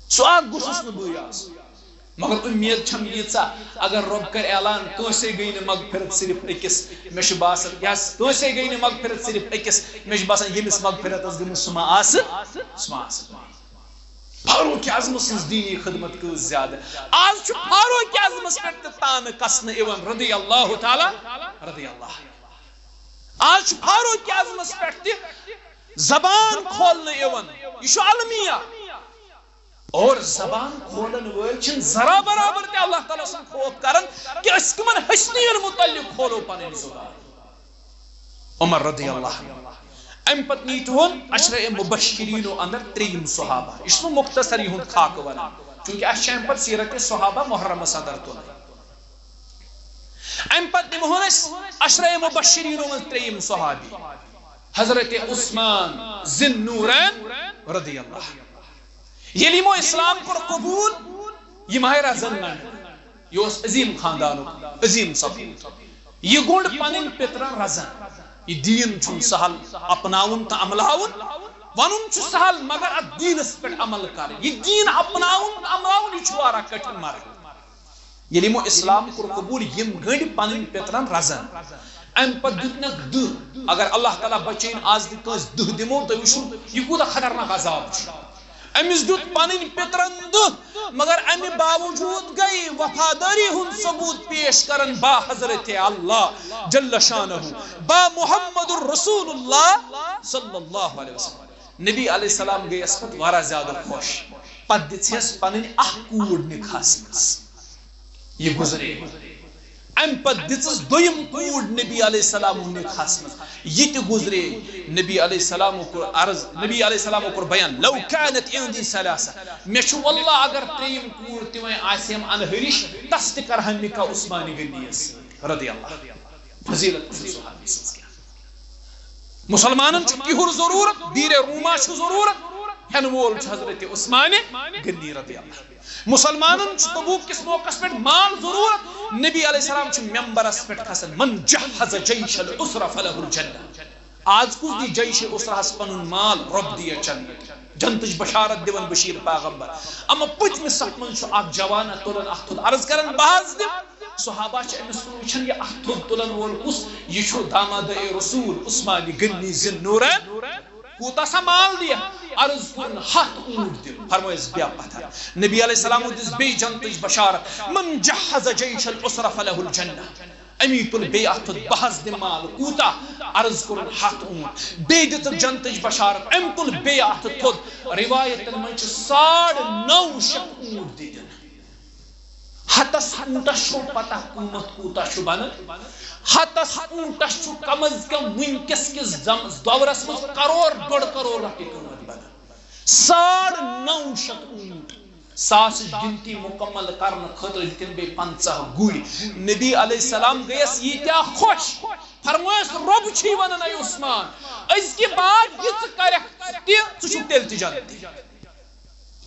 سُہ اکھ گوٚژھُس نہٕ بٕے آسُن۔ مگر اُمید چھم ییٖژاہ، اگر رۄب کرِ اعلان، کٲنٛسے گٔے نہٕ مغفرت، صرف أکِس، مےٚ چھُ باسان، یس کٲنٛسے گٔے نہٕ مغفرت، صرف أکِس، مےٚ چھُ باسان، ییٚمِس مغفرت ٲس گٔمٕژ، سُہ ما آسہِ، سُہ ما آسہِ۔ فاروق اعظم سٕنٛز دیٖنی خدمت کۭژ زیادٕ۔ آز چھُ فاروق اعظمس پٮ۪ٹھ تہِ طعنہٕ کسنہٕ یِوان، رضی اللہ تعالیٰ، رضی اللہ۔ آز چھُ فاروق اعظمس پٮ۪ٹھ تہِ زبان کھولنہٕ یِوان۔ یہِ چھُ المیہ۔ اور زبان کھولن وٲلۍ چھِنہٕ ذرا برابر تہِ اللہ تعالیٰ سُنٛد خوف کران کہِ أسۍ کٕمن ہستین متعلق کھولو پنٕنۍ زبان۔ عمر رضی اللہ عنہ۔ امہِ پتہٕ نی تُہُنٛد عشرہ مبشرینو اندر ترٛیٚیِم صحابہ۔ یہِ چھُس بہٕ مختصر یِہُنٛد خاکہٕ ونان، چونکہ اسہِ چھِ امہِ پتہٕ سیرت صحابہ محرمس اندر تُلٕنۍ۔ امہِ پتہٕ نِمہون أسۍ عشرہ مبشرینو منٛز ترٛیٚیِم صحابی، حضرت عثمان ذی النورین رضی اللہ عنہ۔ ییٚلہِ یِمو اسلام کوٚر قبول، یِم آے رزن منٛڈ۔ یہِ اوس عظیم خاندانُک عظیم سپوت۔ یہِ گوٚنڈ پنٕنۍ پِترن رزن۔ یہِ دیٖن چھُنہٕ سہل اپناوُن تہٕ عملاوُن۔ ونُن چھُ سہل، مگر اتھ دیٖنس پٮ۪ٹھ عمل کرُن، یہِ دیٖن اپناوُن تہٕ عملاوُن، یہِ چھُ واریاہ کٹھن مرحلہٕ۔ ییٚلہِ یِمو اسلام کوٚر قبول، یِم گٔنڈۍ پنٕنۍ پِترن رزن۔ امہِ پتہٕ دیُتنکھ دُہ، اگر اللہ تعالیٰ بچٲیِن، آز تہِ کٲنٛسہِ دُہ دِمو، تُہۍ وٕچھِو یہِ کوٗتاہ خطرناک عذاب چھُ۔ أمِس دیُت پنٕنۍ پِترن دُہ، مگر امہِ باوجود گٔے وفادٲری ہُنٛد ثبوت پیش کرن با حضرت اللہ جل شانہ، با محمد رسول اللہ صلی اللہ علیہ وسلم۔ نبی علیہ السلام گٔیس پتہٕ واریاہ زیادٕ خۄش۔ پتہٕ دِژہس پنٕنۍ اکھ کوٗر نکاحس منٛز، یہِ گُزرے۔ امہِ پتہٕ دِژٕس دوٚیِم کوٗر نبی علیہ السلام نکاحس منٛز، یہِ تہِ گُزرے۔ نبی علیہ السلام کوٚر عرض، نبی علیہ السلام کوٚر بیان، لو کانت عندی ثلاثہ، مےٚ چھُ واللہ اگر ترٛیٚیِم کوٗر تہِ وۄنۍ آسہِ ہم انہٕ ہرِش، تس تہِ کرہا نکاح عثمان غنی یس سۭتۍ، رضی اللہ۔ فضیلت چھِ صحابی سٕنٛز کیٛاہ؟ مسلمانن چھُ کِہُر ضروٗرت، بیٖرِ روما چھُ ضروٗرت، ہٮ۪نہٕ وول چھُ حضرت عثمان غنی رضی اللہ عنہ۔ مسلمانن چھُ تبوک کِس موقعس پٮ۪ٹھ مال ضروٗرت، نبی علیہ السلام چھُ ممبرس پٮ۪ٹھ کھسان، من جہز جیش العسرہ فلہ الجنہ۔ آز کُس دی جیش عسرہس پنُن مال؟ رۄب دِیس جنت، جنتٕچ بشارت دِوان بشیر پیغمبر۔ اما پٔتمہِ صفہٕ منٛز چھُ اکھ جوان اتھ تُلان اتھ تھوٚد عرض کران، بہٕ حظ دِمہٕ۔ صحابہ چھِ أمِس کُن وٕچھان، یہِ اَتھٕ تھوٚد تُلن وول کُس؟ یہِ چھُ دامادِ رسول عثمان غنی ذی النورین۔ کوٗتاہ سا مال دِیَکھ؟ عرض کوٚرُن، ہَتھ اوٗنٹ دِم۔ فرمٲیِس، بیٚہہ پتھر۔ نبی علیہ السلام دِژ بیٚیہِ جنتٕچ بشارت، من جہز جیش العسرہ فلہ الجنہ۔ أمی تُل بیٚیہِ اَتھٕ تھوٚد، بہٕ حظ دِمہٕ مال۔ کوٗتاہ؟ عرض کوٚرُن، ہَتھ اوٗنٹ۔ بیٚیہِ دِژٕکھ جنتٕچ بشارت، أمۍ تُل بیٚیہِ اَتھٕ تھوٚد۔ روایتن منٛز چھِ ساڑ نَو شیٚتھ اوٗنٹ دِتِن۔ ہتس اوٗنٹس چھو پتہ قۭمتھ کوٗتاہ چھُ بنان؟ ہتس اوٗنٹس چھُ کم از کم وٕنکیٚس کِس زم-، دورس منٛز کرور ڈۄڈ کرور رۄپیہِ قۭمتھ بنان۔ ساڑ نو شیٚتھ اوٗنٹ۔ ساسٕچ گنتی مکمل کرنہٕ خٲطرٕ دِتِن بیٚیہِ پنژاہ گُرۍ۔ نبی علیہ السلام گٔیس ییٖتیٛاہ خۄش، فرمٲیس، رۄب چھُے ونان، اے عثمان، أزکہِ بعد یہِ ژٕ کرکھ تہِ، ژٕ چھُکھ تیٚلہِ تہِ جنتی۔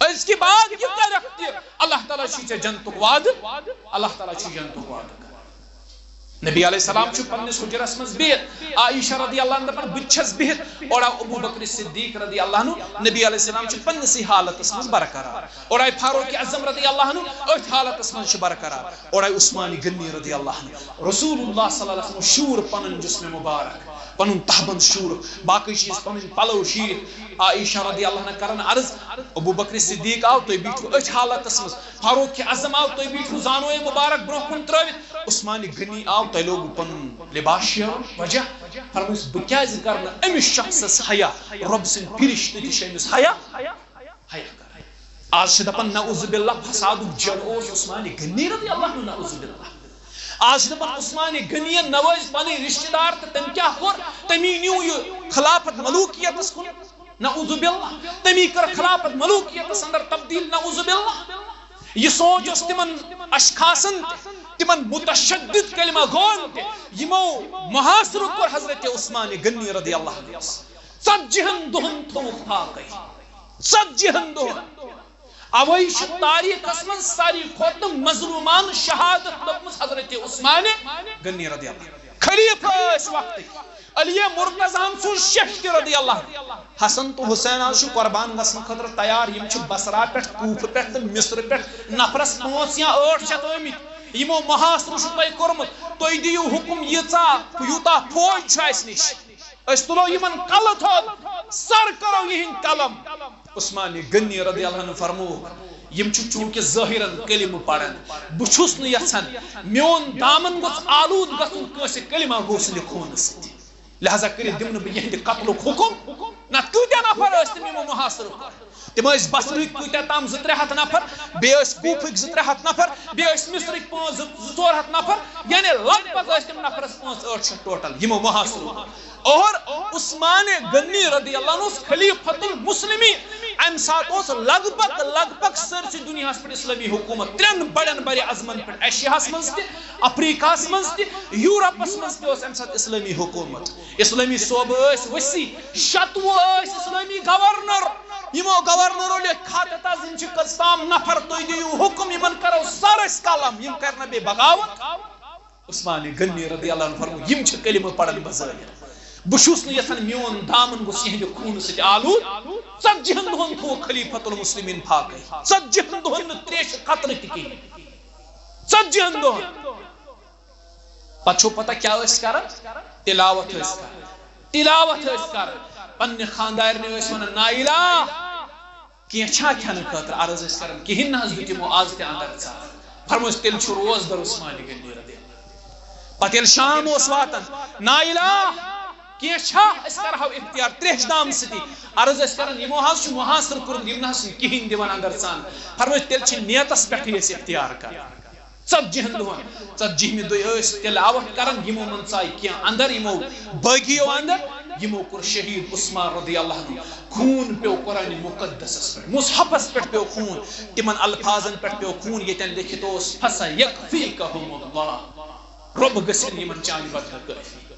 أزکہِ بعد یہِ کرکھ تہِ، اللہ تعالیٰ چھُے ژےٚ جنتُک وعدٕ، اللہ تعالیٰ چھُے جنتُک وعدٕ کران۔ نبی علیہ السلام چھُ پننِس حجرس منٛز بِہِتھ، عائشہ رضی اللہ عنہ دپان، بہٕ تہِ چھَس بِہِتھ، اور آو ابو بکر صدیق رضی اللہ عنہ، نبی علیہ السلام چھُ پننِسٕے حالتس منٛز برقرار، اور آے فاروق اعظم رضی اللہ عنہ أتھۍ حالتس منٛز چھُ برقرار، اور آے عثمان غنی رضی اللہ عنہ۔ رسول اللہ صلی اللہ علیہ وسلم شوٗر پنُن جسم مبارک، پنُن تہبند شوٗر، باقٕے چیٖز پنٕنۍ پلو شیٖرِتھ۔ عائشہ رضی اللہ عنہ کران عرض، ابو بکر صدیق آو، تُہۍ بیٖٹھِو أتھۍ حالتس منٛز۔ فاروق اعظم آو، تُہۍ بیٖٹھِو زانوے مبارک برونٛہہ کُن ترٲوِتھ۔ عثمان غنی آو، تۄہہِ لوگوُ پنُن لباس شیرُن۔ وجہ؟ فرمٲیِس، بہٕ کیازِ کرٕ نہٕ أمِس شخصس حیا؟ رۄب سٕنٛدۍ فرشتہٕ تہِ چھِ أمِس حیا۔ حیا کران۔ آز چھِ دپان، نعوذ باللہ، فسادُک جن اوس عثمان غنی رضی اللہ عنہ، نعوذ باللہ۔ آز چھِ دَپان عثمان غنیَن نوٲز پنٕنۍ رشتہٕ دار، تہٕ تٔمۍ کیٛاہ کوٚر؟ تٔمی نیوٗ یہِ خلافت ملوکیتس کُن۔ نعوذ باللہ۔ تٔمی کٔر خلافت ملوکیتس اندر تبدیل۔ نعوذ باللہ۔ یہِ سونچ اوس تِمن اشخاصن تہِ، تِمن متشدد کلمہ گون تہِ، یِمو محاصرٕ کوٚر حضرت عثمان غنی رضی اللہ عنہ۔ ژتجی ہن دۄہن تھوٚوُکھ فاقے۔ ژتجی ہن دۄہن۔ اوے چھِ تاریخس منٛز ساروی کھۄتہٕ مظلومانہٕ شہادت لٔبمٕژ حضرت عثمان غنی رضی اللہ عنہ۔ خلیفہ ٲسۍ وقتٕکۍ۔ علی مرتضیٰ ہن سوٗز شیٚش تہِ رضی اللہ عنہ۔ حسن تہٕ حسین حظ چھِ قربان گژھنہٕ خٲطرٕ تیار۔ یِم چھِ بصرہ پٮ۪ٹھ، کوفہٕ پٮ۪ٹھ تہٕ مصرٕ پٮ۪ٹھ نفرس پانٛژھ یا ٲٹھ شیٚتھ آمٕتۍ۔ یِمو محاصرٕ چھُ تۄہہِ کوٚرمُت، تُہۍ دِیِو حُکم، ییٖژاہ، یوٗتاہ فوج چھُ اَسہِ نِش، أسۍ تُلو یِمن کلہٕ تھوٚد، سر کرو یِہِنٛدۍ قلم۔ عثمان غنی رضی اللہ عنہ فرموو، یِم چھِ چوٗنٛکہِ ظٲہِرن کلمہٕ پران، بہٕ چھُس نہٕ یژھان میون دامن گوٚژھ آلوٗد گژھُن کٲنٛسہِ کلمہ گوٚو سٕنٛدِ خوٗنہٕ سۭتۍ۔ لہذا کٔرِتھ دِمہٕ نہٕ بہٕ یِہنٛدِ قتلُک حُکم۔ نتہٕ کۭتیاہ نفر ٲسۍ تِم یِمو محاصرٕ کوٚر؟ تِم ٲسۍ بصرٕکۍ کۭتیاہ تام، زٕ ترٛےٚ ہتھ نفر، بیٚیہِ ٲسۍ کوفٕکۍ زٕ ترٛےٚ ہتھ نفر، بیٚیہِ ٲسۍ مصرٕکۍ پانٛژھ، زٕ، زٕ ژور ہتھ نفر، یعنی لگ بھگ ٲسۍ تِم نفرس پانٛژھ ٲٹھ شیٚتھ ٹوٹل یِمو محاصرٕ کوٚر۔ اور عثمان غنی رضی اللہ عنہ اوس خلیفۃ المسلمین۔ امہِ ساتہٕ اوس لگ بھگ، لگ بھگ سٲرسٕے دُنیاہس پٮ۪ٹھ اسلٲمی حکوٗمت، ترٛٮ۪ن بڑٮ۪ن بر اعظمن پٮ۪ٹھ، ایشیاہس منٛز تہِ، افریقہس منٛز تہِ، یورپس منٛز تہِ اوس امہِ ساتہٕ اسلٲمی حکوٗمت۔ اسلٲمی صوبہٕ ٲسۍ وسیع، شتوُہ ٲسۍ اسلٲمی گورنر۔ یِمو گورنرو لیکھ خط تس، یِم چھِ کٔژتام نفر، تُہۍ دِیِو حُکم، یِمن کرو سر أسۍ قلم، یِم کرن نہٕ بیٚیہِ بغاوت۔ عثمان غنی رضی اللہ عنہ فرموو، یِم چھِ کلمہٕ پران بظٲہر۔ بہٕ چھُس نہٕ یژھان میون دامن گوٚژھ یِہنٛدِ خوٗنہٕ سۭتۍ آلوٗد۔ ژتجی ہن دۄہن تھوٚو خلیفۃ المسلمین فاقے۔ ژتجی ہن دۄہن نہٕ تریشہِ قطرٕ تہِ کِہیٖنۍ۔ ژتجی ہن دۄہن۔ پتہٕ چھو پتہ کیٛاہ ٲسۍ کران؟ تلاوت ٲسۍ کران۔ تلاوت ٲسۍ کران۔ پننہِ خاندارنہِ ٲسۍ ونان، نایلہ، کینٛہہ چھا کھٮ۪نہٕ خٲطرٕ؟ عرض ٲسۍ کران، کِہیٖنۍ نہ حظ، دیُت یِمو آز تہِ اندر ژاو۔ فرمووُس، تیٚلہِ چھُ روزدر عثمان غنی رضی اللہ عنہ۔ پتہٕ ییٚلہِ شام اوس واتان، نایلہ، کینٛہہ چھا؟ أسۍ کرہو اختیار تریشہِ دام سۭتی۔ عرض ٲسۍ کران، یِمو حظ چھُ محاصرٕ کوٚرمُت، یِم نہ حظ چھِنہٕ کِہیٖنۍ دِوان اندر ژان۔ فرمووُس، تیٚلہِ چھِ نیتس پٮ۪ٹھٕے أسۍ اختیار کران۔ ژتجی ہن دۄہن، ژتجی ہمہِ دۄہہِ ٲسۍ تلاوت کران، یِمو منٛز ژاے کینٛہہ اندر، یِمو بٲغیو اندر، یِمو کوٚر شہید عثمان رضی اللہ عنہ۔ خوٗن پیوٚو قرآن مقدسس پٮ۪ٹھ، مصحفس پٮ۪ٹھ پیوٚو خوٗن، تِمن الفاظن پٮ۪ٹھ پیوٚو خوٗن، ییٚتٮ۪ن لیکھِتھ اوس، فسیکفیکہم اللہ، رۄب گٔژھِن یِمن چانہِ بدلہٕ کٲفی،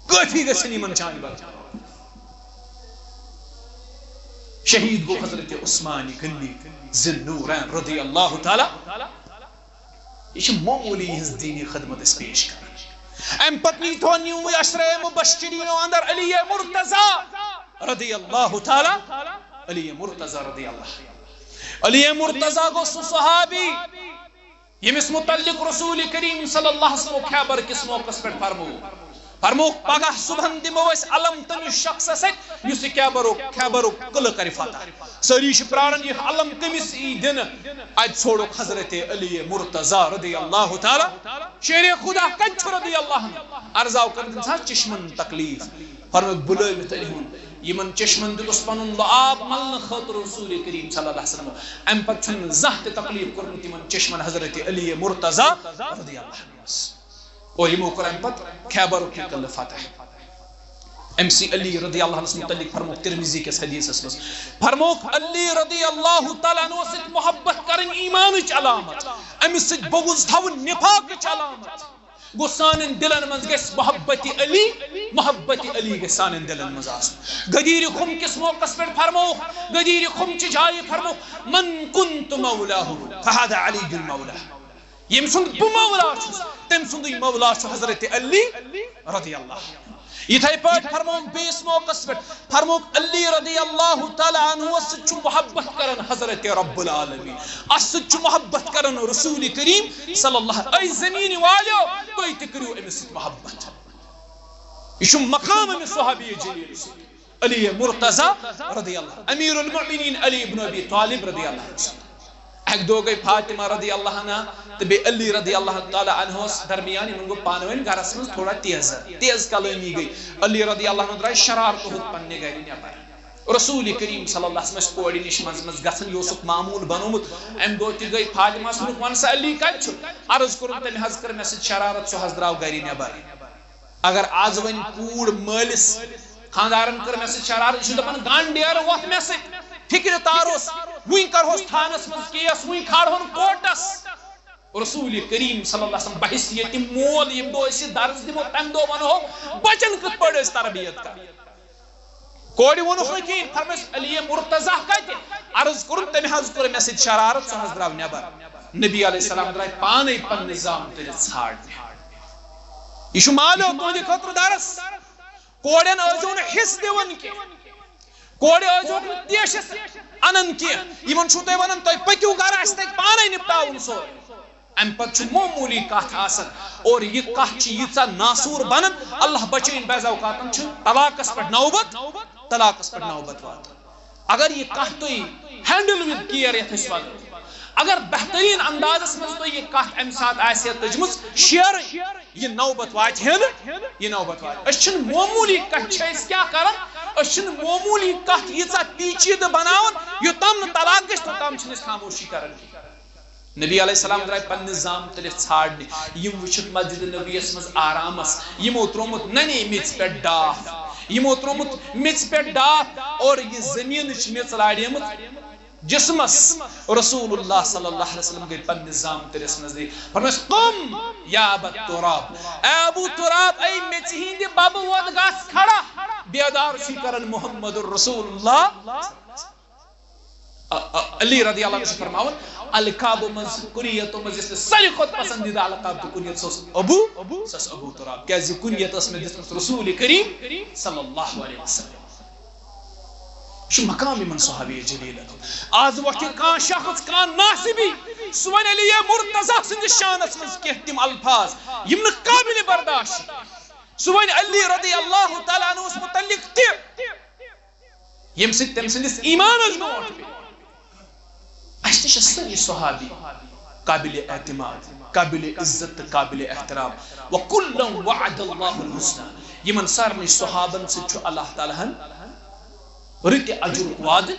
کٲفی گٔژھِن یِمن چانہِ بدلہٕ۔ شہید گوٚو حضرت عثمان غنی ذی النورین رضی اللہ تعالیٰ۔ یہِ چھِ معموٗلی یِہٕنٛز دینی خدمت أسۍ پیش کران۔ اَمہِ پتہٕ نیٖتون یِموٕے عشرہ مبشرینو اندر علی مرتضی رضی اللہ تعالیٰ، علی مرتضی رضی اللہ۔ علی مرتضی گوٚو سُہ صحابی، ییٚمِس متعلق رسول کریم صلی اللہ علیہ وسلم خیبر کِس موقعس پٮ۪ٹھ فرموو۔ فرمووُکھ، پگاہ صبحن دِمو أسۍ علم تٔمِس شخصس اَتھِ، یُس یہِ خیبرُک، خیبرُک قلعہٕ کرِ فتح۔ سٲری چھِ پراران، یہِ علم کٔمِس یی دِنہٕ؟ اَتہِ ژھوڑُکھ حضرت علی مرتضی رضی اللہ تعالیٰ۔ شیر خدا کتہِ چھُ رضی اللہ عنہ؟ عرض آو کرنہٕ، تٔمِس حظ چشمن تکلیف۔ فرمووُکھ، بُلٲوِتھ أنۍ ہُن۔ یِمن چشمن دیُتُس پنُن لعاب ملنہٕ خٲطرٕ رسول کریم صلی اللہ علیہ وسلم۔ امہِ پتہٕ چھُنہٕ زانٛہہ تہِ تکلیف کوٚرمُت یِمن چشمن حضرت علی مرتضی رضی اللہ عنہس۔ اور یِمو کوٚر امہِ پتہٕ خیبرُک یہِ قلعہٕ فتح۔ أمۍ سٕے علی رضی اللہ عنہس متعلق فرمووُکھ ترمذی کِس حدیثس منٛز، فرمووُکھ، علی رضی اللہ تعالیٰ عنہ سۭتۍ محبت کرٕنۍ ایمانٕچ علامت، أمِس سۭتۍ بغض تھاوُن نفاقٕچ علامت۔ گوٚو سانٮ۪ن دِلن منٛز گژھِ محبت علی، محبت علی گژھِ سانٮ۪ن دِلن منٛز آسُن۔ غدیر خم کِس موقعس پٮ۪ٹھ فرمووُکھ، غدیر خم چہِ جایہِ فرمووُکھ، من کنت مولاه فهذا علی مولا۔ ییٚمہِ سُنٛد بہٕ مولا چھُس، تٔمۍ سُنٛدُے مولا چھُ حضرت علی رضی اللہ عنہ۔ یِتھے پٲٹھۍ فرمووُکھ بیٚیِس موقعس پٮ۪ٹھ، فرمووُکھ، علی رضی اللہ تعالیٰ عنہ سۭتۍ چھُ محبت کران حضرت رب العالمین، اَس سۭتۍ چھُ محبت کران رسول کریم صلی اللہ۔ اے زمین والیو، تُہۍ تہِ کٔرِو أمِس سۭتۍ محبت۔ یہِ چھُ مقام أمِس صحابی جلیل سُنٛد، علی مرتضی رضی اللہ، امیر المؤمنین علی ابن ابی طالب رضی اللہ عنہ۔ اکہِ دۄہ گٔے فاطمہ رضی اللہ عنہا تہٕ بیٚیہِ علی رضی اللہ تعالیٰ عنہس درمیان، یِمن گوٚو پانہٕ ؤنۍ گرس منٛز تھوڑا تیزر، تیز کلٲمی گٔے۔ علی رضی اللہ عنہ درٛاے شرارتہٕ ہوٚت پننہِ گرِ نٮ۪بر۔ رسول کریم صلی اللہ علیہ وسلم ٲسۍ کورِ نِش منٛزٕ منٛزٕ گژھان، یہِ اوسُکھ معموٗل بنومُت۔ امہِ دۄہ تہِ گٔے فاطمہ، ٲسٕن وَن سا علی کتہِ چھُ؟ عرض کوٚرُن، تٔمۍ حظ کٔر مےٚ سۭتۍ شرارت، سُہ حظ درٛاو گرِ نٮ۪بر۔ اگر از وۄنۍ کوٗر مٲلِس خانٛدارن کٔر مےٚ سۭتۍ شرارت، یہِ چھُ دپان، گنڈ ڈیرٕ وۄتھ مےٚ سۭتۍ، فکرِ تار اوس، وٕنۍ کرہوس تھانس منٛز کیس، وٕنۍ کھارہون کوٹس۔ رسول کریم صلی اللہ علیہ وسلم بحیثیت مول، ییٚمہِ دۄہ أسۍ یہِ درس دِمو، تمہِ دۄہ ونہو بچن کِتھ پٲٹھۍ أسۍ تربیت کرو۔ کورِ ووٚنُکھ نہٕ کِہیٖنۍ، فرمٲیس، علی مرتضی کتہِ؟ عرض کوٚرُن، تٔمۍ حظ کوٚر مےٚ سۭتۍ شرارت، سُہ حظ درٛاو نٮ۪بر۔ نبی علیہ السلام درٛاے پانے پننہِ زام تُلِتھ ژھانٛڈنہِ۔ یہِ چھُ مالیو تُہنٛدِ خٲطرٕ درس۔ کورٮ۪ن ٲسۍزیو نہٕ حصہٕ دِوان کینٛہہ۔ کورِ ٲسۍزیوکھ نہٕ تیشس انان کینٛہہ۔ یِمن چھُو تُہۍ ونان، تُہۍ پٔکِو گرٕ، اَسہِ تَتہِ پانے نِپٹاوُن سورُے۔ امہِ پتہٕ چھُ معموٗلی کتھ آسان، اور یہِ کتھ چھِ ییٖژاہ ناسوٗر بنان، اللہ بچٲیِن، بعض اوقاتن چھُ طلاقس پٮ۪ٹھ نوبت، طلاقس پٮ۪ٹھ نوبت واتان۔ اگر یہِ کتھ تُہۍ handle with care، یتھ أسۍ ونو، اگر بہترین اندازس منٛز تُہۍ یہِ کتھ امہِ ساتہٕ آسہِ ہے تٔجمٕژ شیرٕنۍ، یہِ نوبت واتہِ ہے نہٕ، یہِ نوبت واتہِ۔ أسۍ چھِنہٕ معموٗلی کتھِ، چھِ أسۍ کیٛاہ کران؟ أسۍ چھِنہٕ معموٗلی کتھ ییٖژاہ پیچیدٕ بناوان، یوٚتام نہٕ طلاق گژھِ، توٚتام چھِنہٕ أسۍ خاموشی کران کینٛہہ۔ نبی علیہ السلام درٛاے پننہِ زام تُلِتھ ژھانٛڈنہِ۔ یِم وٕچھِتھ مسجد نبویس منٛز آرامس، یِمو تروومُت ننے میٚژِ پٮ۪ٹھ ڈاٹھ، یِمو تروومُت میٚژِ پٮ۪ٹھ ڈاٹھ، اور یہِ زٔمیٖنٕچ میٚژ لاڑیمٕژ جسمس۔ رسول اللہ صلی اللہ علیہ وسلم گٔے پننہِ زام تُلِس نزدیٖک، فرمٲیس، قم یا ابا تراب، اے ابو تراب، اے میٚژِ ہِنٛدِ ببہٕ وۄد، گژھ کھڑا، بیدار چھُے کران محمد رسول اللہ۔ ا-، ا-، علی رضی اللہ عنہ چھُ فرماوان، القابو منٛز، کُنیتو منٛز یُس مےٚ ساروی کھۄتہٕ پسندیدہ القاب تہٕ کُنیت، سُہ اوس ابو، سُہ اوس ابو تراب، کیازِ یہِ کُنیت ٲس مےٚ دِژمٕژ رسول کریم صلی اللہ علیہ وسلم۔ یہِ چھُ مقام یِمن صحابی جلیلن ہُنٛد۔ آز وۄتھِ کانٛہہ شخص، کانٛہہ ناصبی، سُہ وَنہِ علی مرتضی سٕنٛدِس شانس منٛز کینٛہہ تِم الفاظ یِم نہٕ قابل برداشت چھِ۔ سُہ وَنہِ علی رضی اللہ تعالیٰ عنہس متعلق تہِ، ییٚمہِ سۭتۍ تٔمۍ سٕنٛدِس ایٖمانس برونٛٹھ پیٚیہِ۔ اَسہِ نِش چھِ سٲری صحابی قابل اعتماد، قابل عزت تہٕ قابل احترام۔ وَكُلًّا وَعَدَ اللَّهُ الْحُسْنَى۔ یِمن سارنٕے صحابن سۭتۍ چھُ اللہ تعالیٰ ہن رٕتہِ اجرُک وعدٕ،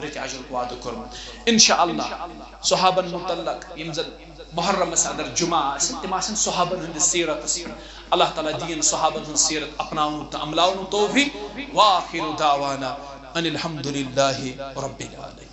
رٕتہِ اجرُک وعدٕ کوٚرمُت۔ انشاءاللہ صحابن متعلق یِم زن محرمس اندر جمعہ آسن، تِم آسن صحابن ہٕنٛدِس سیرتس پٮ۪ٹھ۔ اللہ تعالیٰ دِیِن صحابن ہٕنٛز سیرت اپناونُک تہٕ عملاونُک توفیق۔ وآخر دعوانا ان الحمد للہ رب العالمین۔